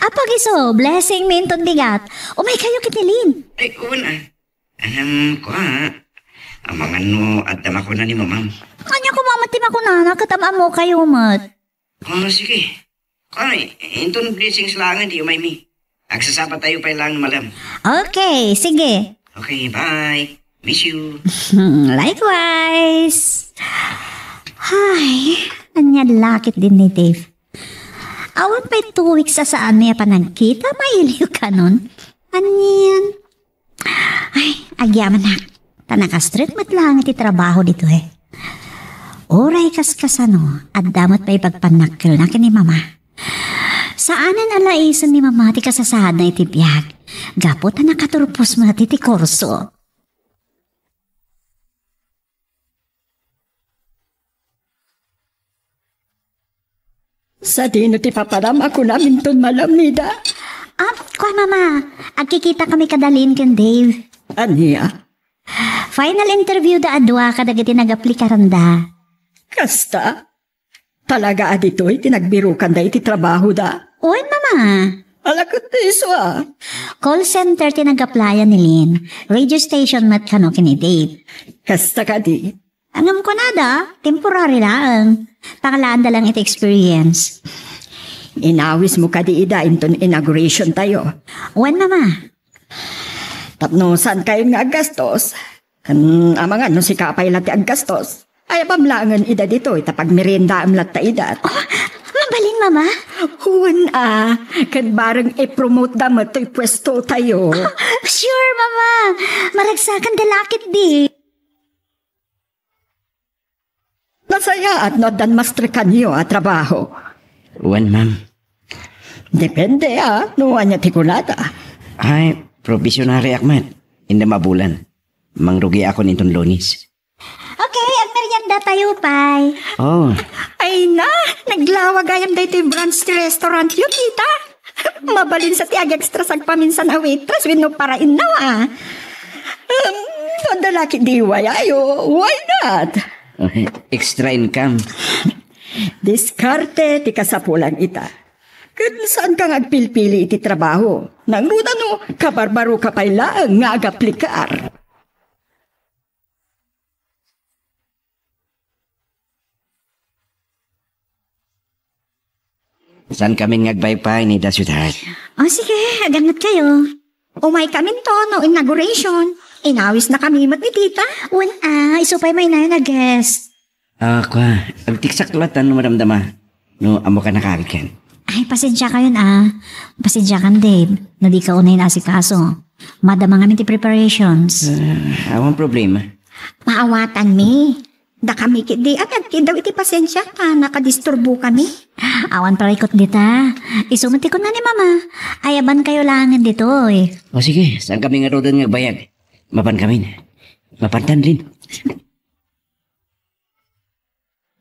Apag isu, blessing mi inton bigat. Umaykayo ken ni Lin. Ay, wen a. Ahem, kua. Amangan no adda makuna ni Mamam. Ania koma met ti makunana ket am-ammokayo met. Ah, sige. Ay, inton blessings laengen ti umaymi. Agsasapatayo pay laeng malem. Okay, sige. Okay, bye. Miss you. Likewise. Ay, ania la ketdin ni Dave. Awan pay two weeks a saanmi a panagkita, mailiw kanon. Anian? Ay, agyamanak. Ta nakastrek met laeng iti trabaho ditoy. Uray kaskasano, adda met pay pagpannakkelna ken ni Mama. Saanen a laisen ni Mama ti kasasaadna iti biag, gapu ta nakaturpos met iti kurso. Sadino ti papanam a kunam inton malem, Nida? Ah, kua, Mama. Agkikitakami kada Lin ken Dave. Ania? Final interview da a dua kadagiti nagaplikaranda. Kasta? Talaga a ditoy ti nagbirokanda iti trabahoda? Wen, Mama. Ala ket ti isu a. Call center ti nagaplayan ni Lin. Radio station met kano ken ni Dave. Kasta kadi? Ngem kunada, temporary laeng. Pangalaanda laeng iti experience. Inawismo kadi ida inton inauguration tayo? Wen, Mama. Tapno saankayon nga aggastos, ken amangan no sika pay la ti aggastos, ayabam laengen ida ditoy ta pagmeriendaem latta ida. Oh, mabalin, Mama? Wen a, ken bareng i-promote da met toy puesto tayo. Oh, sure, Mama. Maragsakan da la ketdi. Nasayaat no addan mastrekanyo a trabaho. Wen, ma'am. Depende, a, no ania ti kunada. Ay, probationary ak met. Inda mabulan. Mangrugiakon inton Lunes. Okay, agmerienda tayo, pay. Oh. Ay na, naglawa gayam daytoy brunch ti restaurant yo, tita. Mabalin sa ti ag-extra sagpaminsan a waitress wenno parainnaw, ah. Um, adda la ketdi way, ayo, why not? Extra income. Diskarte ti kasapulan ita. Ken saanka nga agpilpili iti trabaho. Nangruna no, kabarbaroka pay laeng nga agaplikar. Saankami nga agbayag pay, Nida, sweetheart. O sige, aganget kayo. Umaykaminto no inauguration. Inawisnakami met ni tita. Wen a, isu pay mainayon a guest. Ah, kua, agtekstak latta no madamdama. No, ammoka nakaagid ken. Ay, pasensiakayon a. Pasensiakan, Dave, no dika unay naasikaso. Madama ngamin ti preparations. Ah, awan problema. Maawatanmi. Dakami ketdi a nagkiddaw iti pasensia ta nakadisturbokami. Awan parikut dita. Isu met ti kunna ni Mama. Ayabankayo laengen ditoy. O sige, saankami ngaruden nga agbayag? Mapankamin. Mapantan, Lin.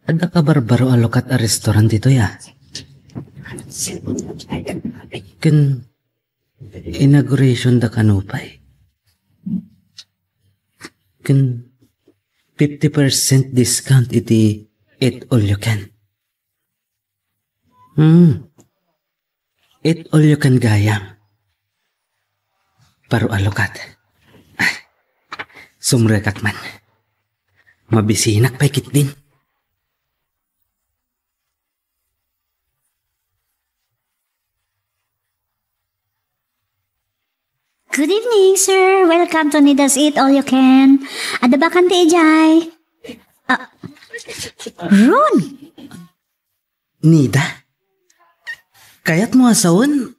Adda kabarbaro a lukat a restaurant ditoy a. Ken inauguration da kano pay. Ken fifty percent discount iti eat all you can. Hmm. Eat all you can gayam. Baro a lukat. Ay, sumrekak man. Mabisinak pay ketdin. Good evening, sir. Welcome to Nida's Eat All You Can. Adda bakante idiay? Ah, Ron! Nida? Kayatmo a sawen?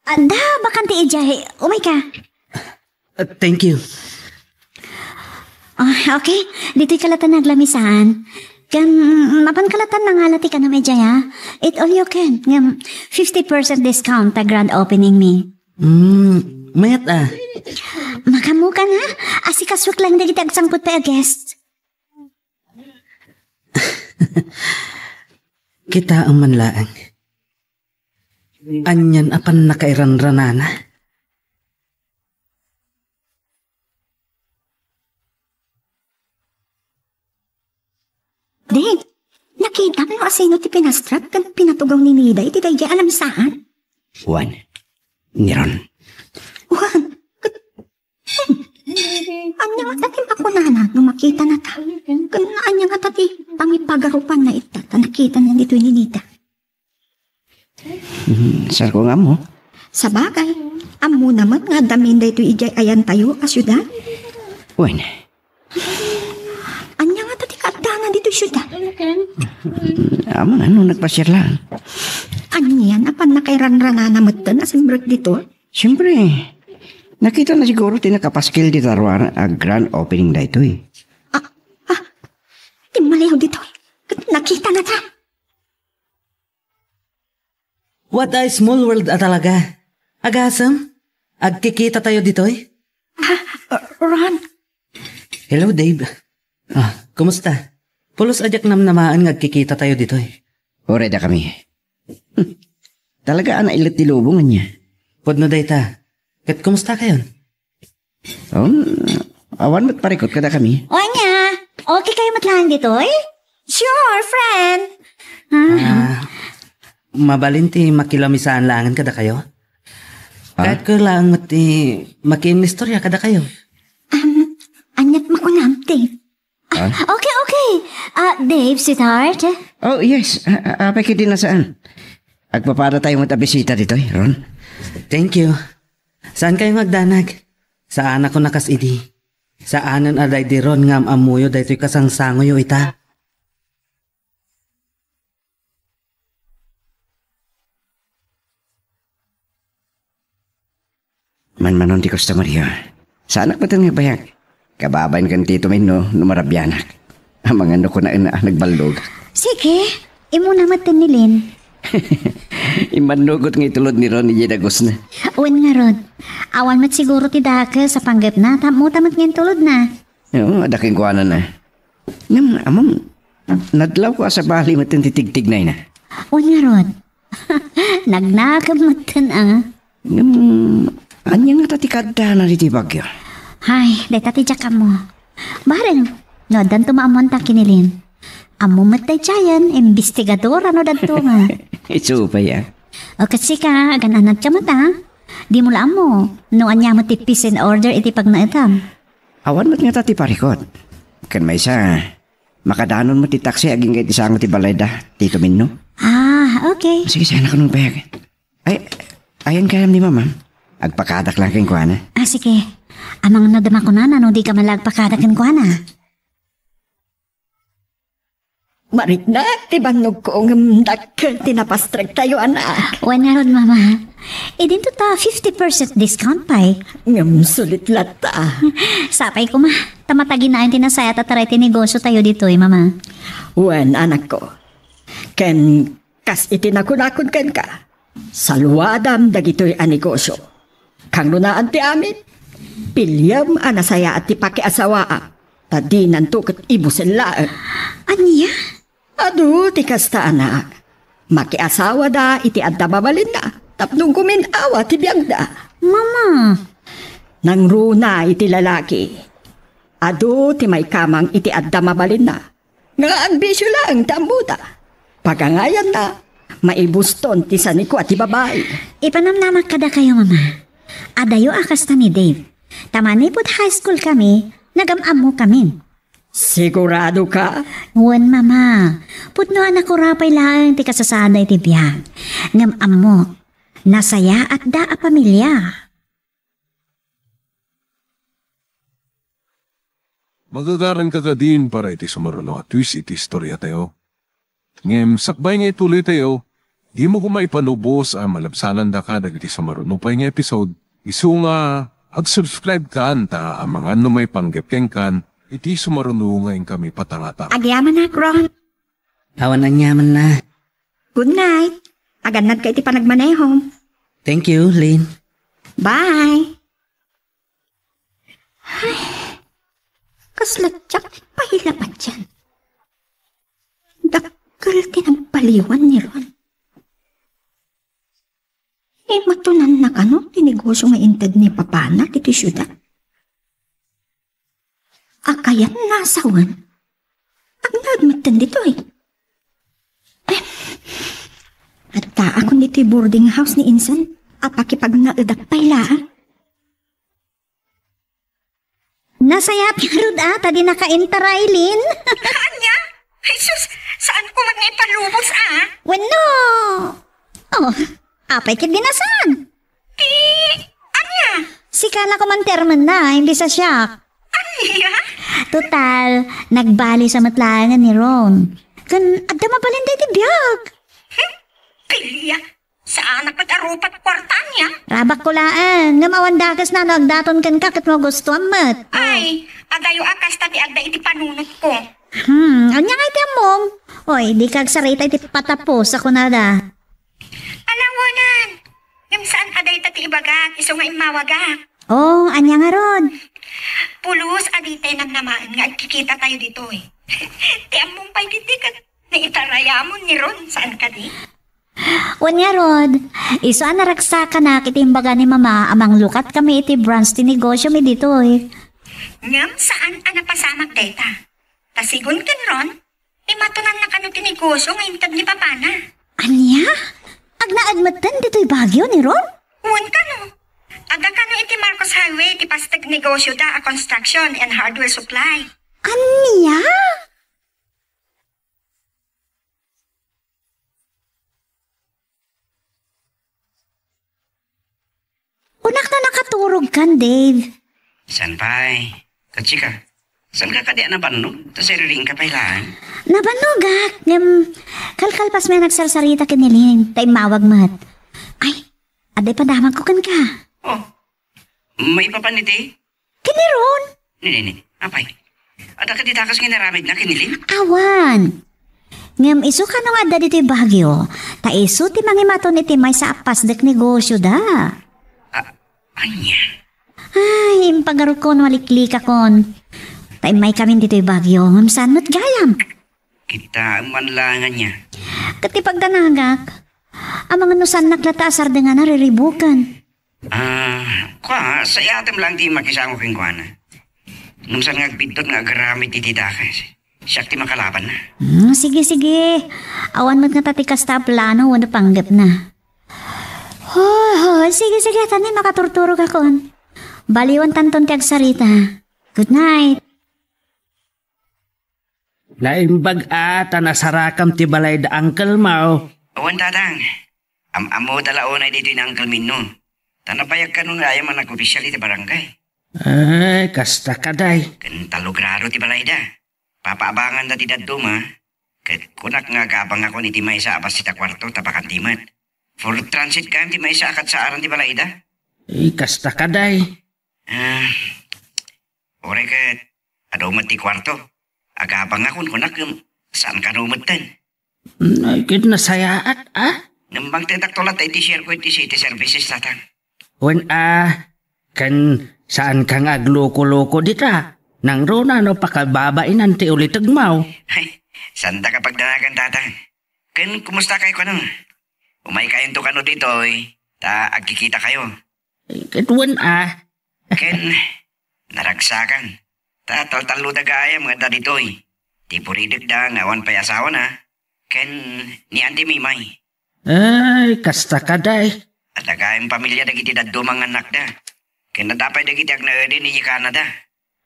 Adda bakante idiay. Umayka. Uh, thank you. Ah, okay. Ditoyka latta aglamisan. Ken, mapanka latta mangala ti kanam idiay, a. Eat all you can. Ngem, fifty percent discount ta grand opening mi. Hmm, mayat a. Makaammokan a. Asikasuek laeng dagiti agsangpet pay a guest. Kitaem man laeng. Anian a pannakairanranana. Dave, nakitam no asino ti pinastrap ken pinatugaw ni Nida iti daydiay a lamisaan? Wen, ni Ron. Wen, ket ania ngata ti makunana no makitanata? Ken ania ngata ti pangipagarupanna ita ta nakitana ditoy ni Nida? Hmm, saanko nga ammo. Sabagay, ammona met nga adda amin daytoy idiay ayantayo a siudad. Wen. Ania ngata ti kaaddana ditoy siudad? Ammona no nagpasiar laeng. Anian a pannakairanranana metten a simrek ditoy? Siempre, nakitana siguro ti nakapaskil dita ruar a grand opening daytoy. Ah, ah, timmaliaw ditoy. Ket nakitanata. What a small world a talaga. Agasem, agkikitatayo ditoy? Ah, Ron. Hello, Dave. Ah, kumusta? Pulos a diak namnamaen nga agkikitatayo ditoy. Uray dakami. Hmm. Talaga a nailet ti lubong ania. Pudno dayta. Ket kumustakayon? Um, awan met parikut kadakami. O ania, okay kayo met laeng ditoy? Sure, friend. Ah. Ah, mabalin ti makilamisaan laengen kadakayo? Ah? Kayatko laeng met ti makiinnistorya kadakayo. Um, aniat makunam, Dave? Ah? Okay, okay. Ah, Dave, sweetheart. Oh, yes. Ah, ah, apay ketdi a saan. Agpapadatayo met a bisita ditoy, Ron. Thank you. Saankayo nga agdanag? Saanak a kas idi. Saanen a daydi Ron nga am-ammoyo daytoy kasangsangoyo ita. Manmanon ti customer-yo. Saanak met nga agbayag. Kababain ken Tito Min no, no marabianak. Amangan no kunaen a nagballog. Sige, immuna met ni Lin. Immannugot nga itulod ni Ron idiay dagusna. Wen ngarud, awan met siguro ti dakes a panggepna, tapno ta met nga intulodna. Oo, adda kenkuanana. Ngem, ammom, nadlawko a sabali metten ti tigtignayna. Wen ngarud, nagnakem metten a. Ngem, ania ngata ti kaaddana ditoy Baguio? Hay, dayta ti diak ammo. Bareng, no addanto maammuanta ken ni Lynn. Ammo met daydiayen, imbestigador no dadduma. Isu pay a. O ket sika, agan-anadka met a. Dimo la ammo, no ania met ti peace and order iti pagnaedam. Awan met ngata ti parikut. Ken maysa, makadanon met ti taksi agingga iti sango ti balayda, Tito Minno. Ah, okay. Sige, sana kanong payag. Ay, ayan kayam ni Mama. Agpakadak lang kenkuana. Ah, sige. Amangan no di makunana no di ka man la agpakada kenkuana. Mariknak ti bannogko ngem dakkel ti napastrektayo, anak. Wen ngarud, Mama. Idinto ta fifty percent discount pay. Ngem sulit latta. Sapay koma, ta mataginayon ti nasayaat a taray ti negosiotayo ditoy, Mama. Wen, anakko. Ken kas iti nakunakon kenka, saluadam dagitoy a negosio. Kangrunaan ti amin, piliem a nasayaat ti pakiasawaam, ta dinanto ket ibusen laeng. Ania? Adu ti kasta, anak. Makiasawada iti adda mabalinna tapno gumin-awa ti biagda. Mama. Nangruna iti lalaki. Adu ti maikamang iti adda mabalinna. Nga agbisio laeng ti ammona. Pagangayanna, maibuston ti sanikua ti babai. Ipanamnamak kadakayo, Mama. Adayo a kasta ni Dave. Ta manipud high school kami, nagam-ammo kami. Sigurado ka? Wen, Mama. Pudno a nakurapay laeng ti kasasaadna iti biag. Ngem ammo, nasayaatda a pamilia. Magagaran ka kadin para iti sumaruno a twist iti istoriatayo. Ngem sakbay nga ituloytayo, dimo koma ipalubos a malabsanandaka dagiti sumaruno pay nga episode. Isu nga, ag-subscribe kan ta amangan no maipanggep kenkan iti sumaruno nga inkami patangatang. Agyamanak, Ron. Awan aniamanna. Good night. Agannadka iti panagmanehom. Thank you, Lynn. Bye. Ay, kasla diak pay la patien. Dakkel ti nagbaliwan ni Ron. Imatonanna kano ti negosio nga inted ni papana ditoy siudad? A kayatna a sawen, agnaed metten ditoy. Eh, addaakon ditoy boarding house ni insan a pakipagnaedak pay laeng. Nasayaat ngarud a ta dinaka intaray, Lynn. Ania? Ay, sus, saanko met nga ipalubos a? Wenno. Oh, apay ket di na saan? Ti, ania? Sika la koma ti armenna, imbes a siak. Ania? Total, nagbali sa met laengen ni Ron. Ken adda mabalin daydi biag. Hmm? Pilia. Saanak met a rupat kuarta ania? Rabakko laeng, ngem awan dakesna no agdaton kenka ket magustuam met. Ay, adayo a kasta ti adda iti panunotko. Hmm, ania ngay ti ammom? Oy, dika agsarita iti patapos a kunada. Alawanan! Ngem saan a dayta ti ibagak, isu nga immawagak. Oh, ania ngarud? Pulos a ditay namnamaen nga agkikitatayo ditoy. Ti ammom pay ditoy ket naitarayamon ni Ron, saan kadi? Wen ngarud, isu a naragsakanak iti imbaga ni Mama a manglukat kami iti branch ti negosio mi ditoy. Ngem saan a napasamak dayta. Ta sigun ken Ron, imatonanna kano ti negosio nga inted ni papana. Ania? Agnaed metten ditoy Baguio ni Ron? Wen kano. Adda kano iti Marcos Highway ti pasteg negosioda a construction and hardware supply. Ania? Kunak ta nakaturogkan, Dave. Saan pay? Ket sika, saanka kadi a nabannog? Ta siririingka pay laeng. Nabannogak, ngem kalkalpas met a nagsarsarita ken ni Lynn, ta immawag met. Ay, adda ipadamagko kenka. Oh, maipapan iti? Ken ni Ron. Nini, apay? Adda kadi dakes nga inaramidna ken ni Lynn? Awan. Ngem isu kano nga adda ditoy Baguio, ta isu ti mangimaton iti maysa a pasdek negosioda. A-, ania? Ay, impagarukon, maliklikakon. Ta immaykamin ditoy Baguio, ngem saan met gayam? Kitaem man la ania. Ket ti pagdanagak, amangan no saannak latta a sardengan a riribuken. Ah, kua, sayatem lang ti makisango kenkuana. Ngem saan nga agbiddut nga agaramid iti dakes. Siak ti makalabanna. Hmm, sige, sige. Awan met ngata ti kasta a plano wenno panggepna. Hoy, hoy, sige, sige, tani makaturturogakon. Baliwantanton ti agsarita. Good night. Naimbag a ta nasarakam ti balay da uncle mo. Wen, tatang. Am-ammoda la unay ditoy ni Uncle Minno. Ta nabayag kano nga aya man nag-opisyal iti barangay. Ay, kasta kadi. Ken tallo grado ti balayda. Papaabanganda ti dadduma. Ket kunak nga agabangakon iti maysa a bassit a kuarto ta bakante met. For transit gayam ti maysa a kadsaaran ti balayda. Ay, kasta kadi. Ah, uray ket adu met ti kuarto. Agabangakon kunak ngem saan kano metten. Ay, ket nasayaat, a? Ngem bangtetakto latta iti share ko iti city services, tatang. Wen a, ken saanka nga agloko-loko dita. Nangruna no pakababainan ti ulitegmo. Ay, saanda ka pagdanagan, tatang. Ken kumusta kayo kano? Umaykayonto kano ditoy, ta agkikita kayo. Ket wen a. Ken naragsakan. Ta taltallo da gayam nga adda ditoy. Ti buridekda nga awan pay asawana. Ken ni Auntie Mimay. Ay, kasta kadi. Adda gayam pamilia dagiti dadduma nga annakda. Ken adda pay dagiti agnaed idiay Canada.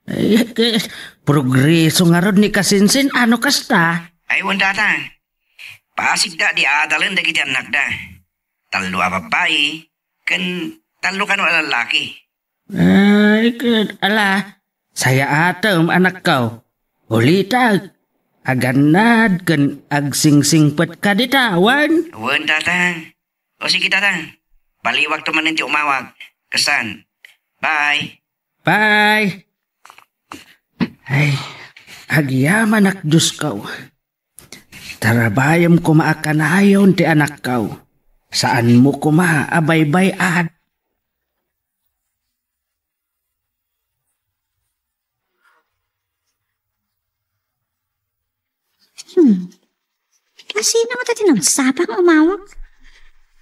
Ay, ket progreso ngarud ni Kasinsin, a no kasta? Ay, wen, tatang. Pasigda ti adalen dagiti annakda. Tallo a babbai, ken tallo kano a lallaki. Ay, ket ala, sayaatem, anakko. Ulitek, agannad ken agsingsingpetka dita, wen? Wen, tatang. O sige, tatang. Baliwakto manen ti umawag. Kastan. Bye. Bye. Ay, agyamanak, Diosko. Tarabayem koma a kanayon ti anakko. Saanmo koma a baybay-at. Hmm. Asino ngata ti nagsapa nga umawag?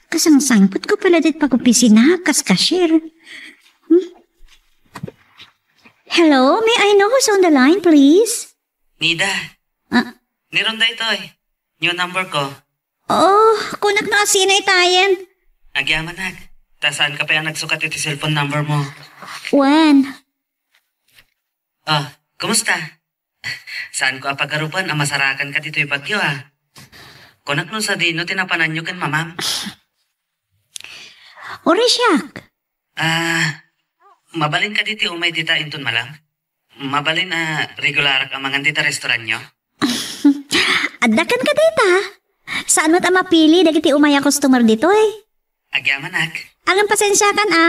Kasangsangpetko pay la ditoy pag-opisina, kas cashier. Hmm? Hello, may I know who's on the line, please? Nida. Ah? Ni Ron daytoy. New number ko. Oh, kunak no asino itayen. Agyamanak. Ta saanka pay a nagsukat iti cellphone number mo. Wen? Ah, kumusta? Saanko a pagarupen a masarakanka ditoy Baguio, a. Kunak no sadino ti napananyo ken mamam? Uray siak. Ah, mabalin kadi ti umay dita inton malam? Mabalin a regularak a mangan dita restaurantyo? Adda kenka dita. Saan met a mapili dagiti umay a customer ditoy? Agyamanak. Ngem pasensiakan a,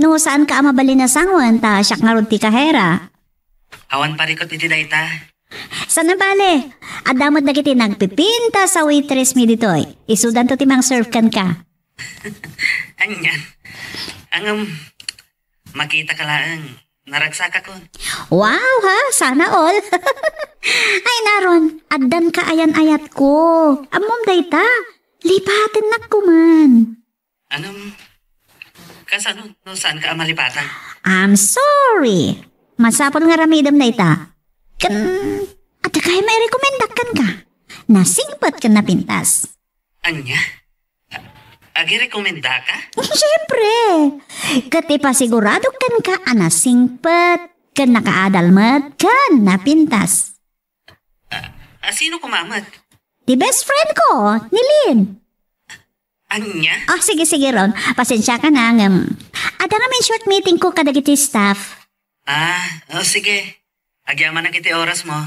no saanka a mabalin a sangoen ta siak ngarud ti kahera. Awan parikut iti dayta. Saan a bale, adda met dagiti nagpipintas a waitress mi ditoy. Isudanto ti mang-serve kenka. Ania? Ngem, makitaka laeng. Naragsakakon. Wow, ha? Sana all. Ay, Naron, addanka ayan-ayatko. Ammom dayta. Lipatennak koma. Ngem, kasano no saanka a malipatan? I'm sorry. Masapul nga aramidem dayta. Ken, adda kayat a mairekomendak kenka? Nasingpet ken napintas. Ania? A-, agirekomendaka? Siempre! Ket ipasiguradok kenka a nasingpet, ken nakaadal met, ken napintas. A-, asino koma met? Ti best friend ko, ni Lynn. Ania? Ah, sige, sige, Ron. Pasensiakan a, ngem. Adda ngamin short meeting ko kadagiti staff. Ah, o, sige. Agyamanak iti oras mo.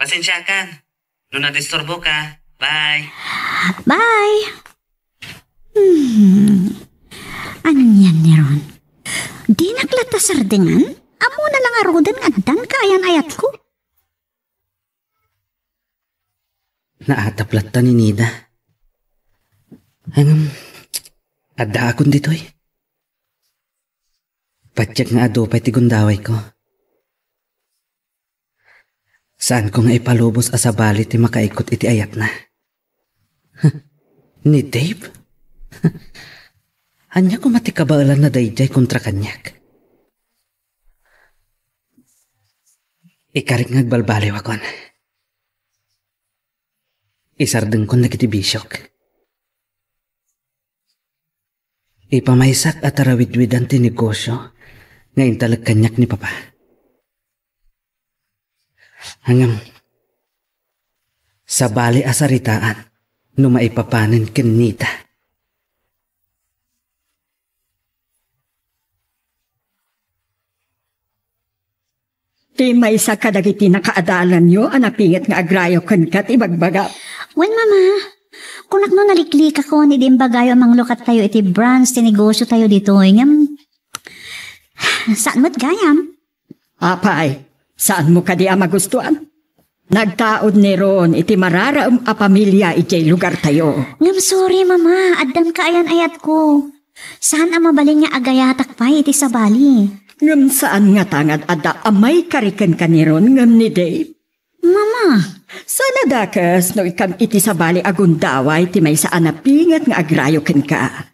Pasensiakan. No nadisturboka. Bye. Bye. Hmm. Anian ni Ron? Dinak latta sardengan? Ammona la ngaruden nga addanka ayan-ayatko. Naatap latta ni Nida. Ngem, addaakon ditoy. Patiek nga adu pay ti gundawayko. Saanko nga ipalubos a sabali ti makaikut iti ayatna. Ni Dave? Ania koma ti kabaelanna daydiay kontra kaniak? Ikarik nga agbalbaliwakon. Isardengkon dagiti bisiok. Ipamaysak a tarawidwidan ti negosio nga intalek kaniak ni Papa. Ngem, sabali a saritaan no maipapanen ken Nida. Ti maysa kadagiti nakaadalanyo a napinget nga agrayo kenka ti ibagbaga. Wen, Mama. Kunak no naliklikakon idi imbagayo a manglukattayo iti branch ti negosiotayo ditoy, ngem saan met gayam. Apay, saanmo kadi a magustuan? Nagtaud ni Ron iti mararaem a pamilia idiay lugartayo. Ngem sorry, Mama. Addan kaayan ayatko. Saan a mabalin nga agayatak pay iti sabali. Ngem saan ngata nga adda a maikari kenka ni Ron ngem ni Dave? Mama! Saan a dakes no ikam iti sabali a gundaway ti maysa a napinget nga agrayo kenka?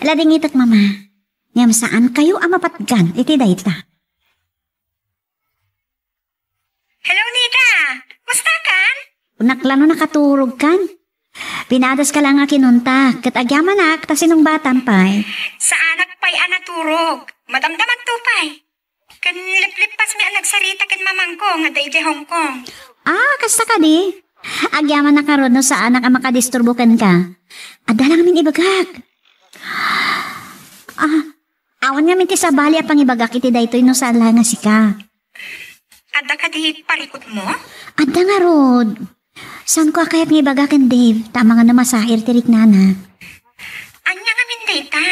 Ladingitek, Mama. Ngem saankayo a mapatgan iti dayta. Hello, Nida! Mustakan? Kunak la no nakaturogkan. Pinadaska la nga kinuntak, ket agyamanak ta sinungbatam pay. Saanak pay a naturog. Madamdamagto pay. Ken liplipasmi a nagsarita ken mamangko nga adda idiay Hong Kong. Ah, kasta kadi? Agyamanak ngarud no saanak a makadisturbo kenka. Adda la ngamin ibagak. Ah, awan ngamin ti sabali a pangibagak iti daytoy no saan la nga sika. Adda kadi parikutmo? Adda ngarud. Saanko a kayat nga ibaga ken Dave, ta amangan no masair ti riknana. Ania ngamin dayta?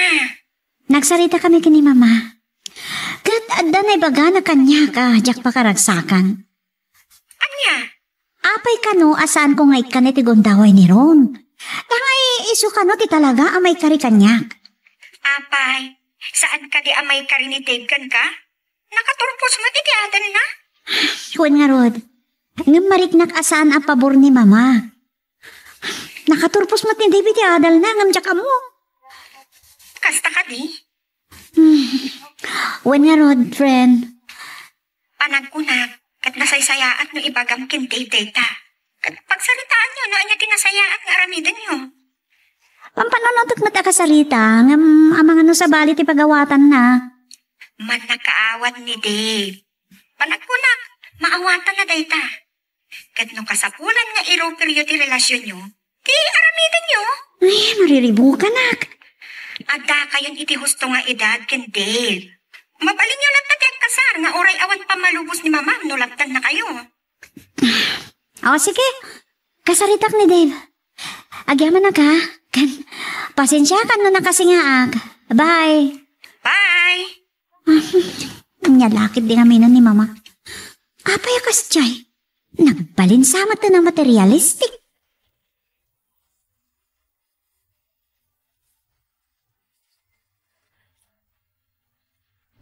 Nagsarita kami ken ni Mama. Ket adda naibagana kaniak a diak pakaragsakan. Ania? Apay kano a saanko nga ikkan iti gundaway ni Ron? Tangay isu kano ti talaga a maikari kaniak. Apay, saan kadi a maikari ni Dave kenka? Nakaturpos met iti adalna? Wen ngarud, ngem mariknak a saan a pabor ni Mama. Nakaturpos met ni Dave iti adalna, ngem diak ammo. Kasta kadi? Hmm. Wen ngarud, friend. Panagkunak, ket nasaysayaat no ibagam ken Dave dayta. Ket pagsaritaanyo no ania ti nasayaat nga aramidenyo. Pampanunotek met a kasarita, ngem amangan no sabali ti pagawatanna. Mannakaawat ni Dave. Panagkunak, maawatanna dayta. Ket no kasapulan nga iruperyo ti relasionyo, ti aramidenyo. Ay, mariribukanak. Addakayon iti husto nga edad ken Dave. Mabalinyo latta ti agkasar nga uray awan pammalubos ni Mamam no laptannakayo. O, sige. Kasaritak ni Dave. Agyamanak, ha? Ken, pasensiakan no nakasingaak. Bye. Bye. Ania la ket ti aminen ni Mama? Apay a kasdiay? Nagbalin sa met a materialistic.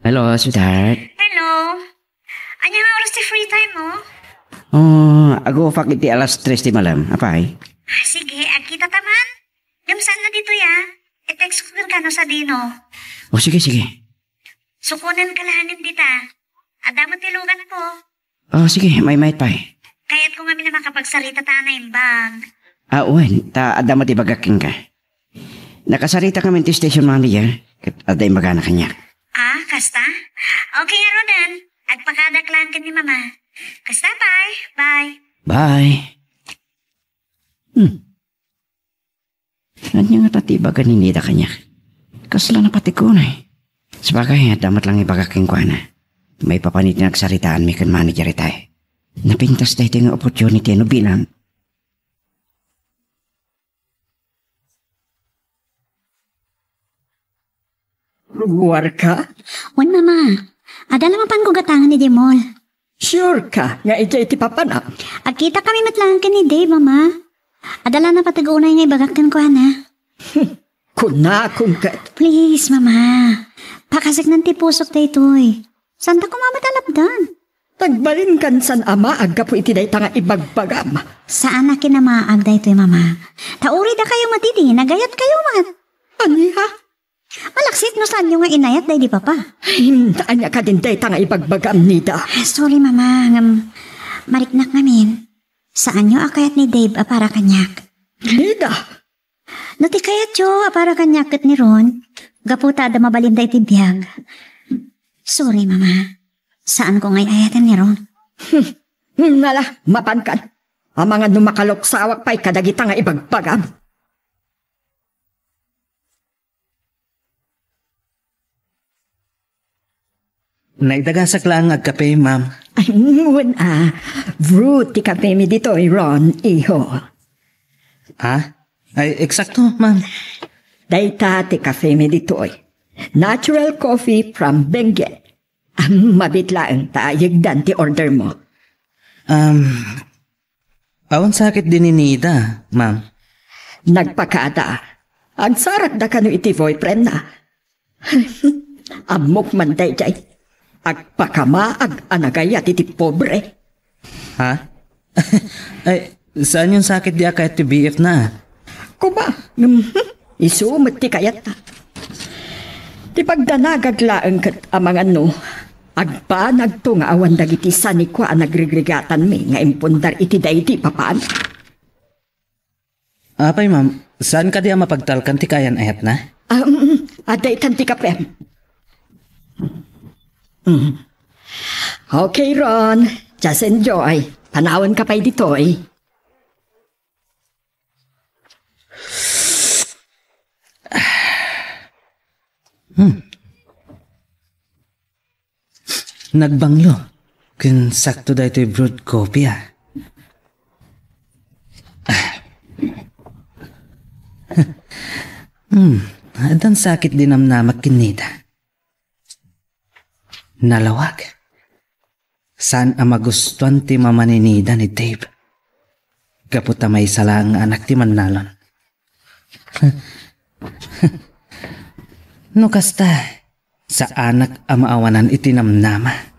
Hello, sweetheart. Hello. Ania nga oras ti free time mo? Oh, agupak iti alas tres ti malem. Apay? Ah, sige, agkita ta man. Ngem saan nga ditoy, ah. I-text ko kenka no sadino. Oh, sige, sige. Sukonen ka laengen dita. Adda met ti lugan ko. Oh, sige, maymayat pay. Kayatko ngamin a makapagsarita ta a naimbag. Ah, wen, ta adda met ibagak kenka. Nakasarita kami ti station manager, ket adda imbagana kaniak. Ah, kasta? Okay, ngaruden. Agpakadak laeng ken ni Mama. Kasta, bye. Bye. Bye. Hmm. Ania ngata ti ibaga ni Nida kaniak? Kasla napateg unay. Sabagay, adda met lang ibaga kenkuana. Maipapan iti nagsaritaanmi ken manager itay. Napintas daytoy nga opportunity no bilang. Ruarka? Wen, Mama. Adda la mapanko gatangen idiay mall. Sure ka nga idiay ti papana? Agkitakami met laeng ken ni Dave, Mama. Adda la napateg unay nga ibagak kenkuana. Kunakon ket. Please, Mama. Pakasaknan ti pusok daytoy. Saanta koma met a lapdan. Nagbalinkan san a maag gapu iti dayta nga ibagbagam. Saan a kinamaag daytoy, Mama. Ta uray dakayo met idi, nagayatkayo met. Ania? Malaksid no saanyo nga inayat daydi Papa. Ay, ania kadin dayta nga ibagbagam, Nida? Sorry, Mama, ngem mariknak ngamin. Saanyo a kayat ni Dave a para kaniak. Nida! No ti kayatyo a para kaniak ket ni Ron, gapu ta adda mabalinda iti biag. Sorry, Mama. Saanko nga ay-ayaten ni Ron. Nala, mapankan. Amangan no makaloksawak pay kadagita nga ibagbagam. Naidagasak laeng agkape, ma'am. Ay, wen a. Brut ti kape mi ditoy, Ron, iho. Ha? Ay, eksakto, ma'am. Dayta ti kape mi ditoy. Natural coffee from Benguet. Am, mabiit laeng ta yegdan ti order mo. Um, awan sakit di ni Nida, ma'am. Nagpakaada. Agsarakda kano iti boyfriend na. Ammok man daydiay. Agpakamaag a nagayat iti pobre. Ha? Ay, saanyon sakit di a kayat ti B F na? Kuma, mhm, isu met ti kayatta. Ti pagdanagak laeng ket amangan no, agbanagto nga awan dagiti sanikua a nagrigrigatanmi nga impundar iti daydi papan. Apay, ma'am, saan kadi a mapagtalkan ti kayan-ayatna? Ah, mm, mm. Adda itan ti kape. Mm. Okay, Ron. Just enjoy. Panawen ka pay ditoy. Hmm. Nagbanglo. Ken sakto daytoy brewed coffee, ah. Hmm, addan sakit di namnamak ken Nida. Nalawag. Saan a magustuan ti mama ni Nida ni Dave. Gapu ta maysa laeng nga anak ti mannalon. No kasta, saanak a maawanan iti namnama.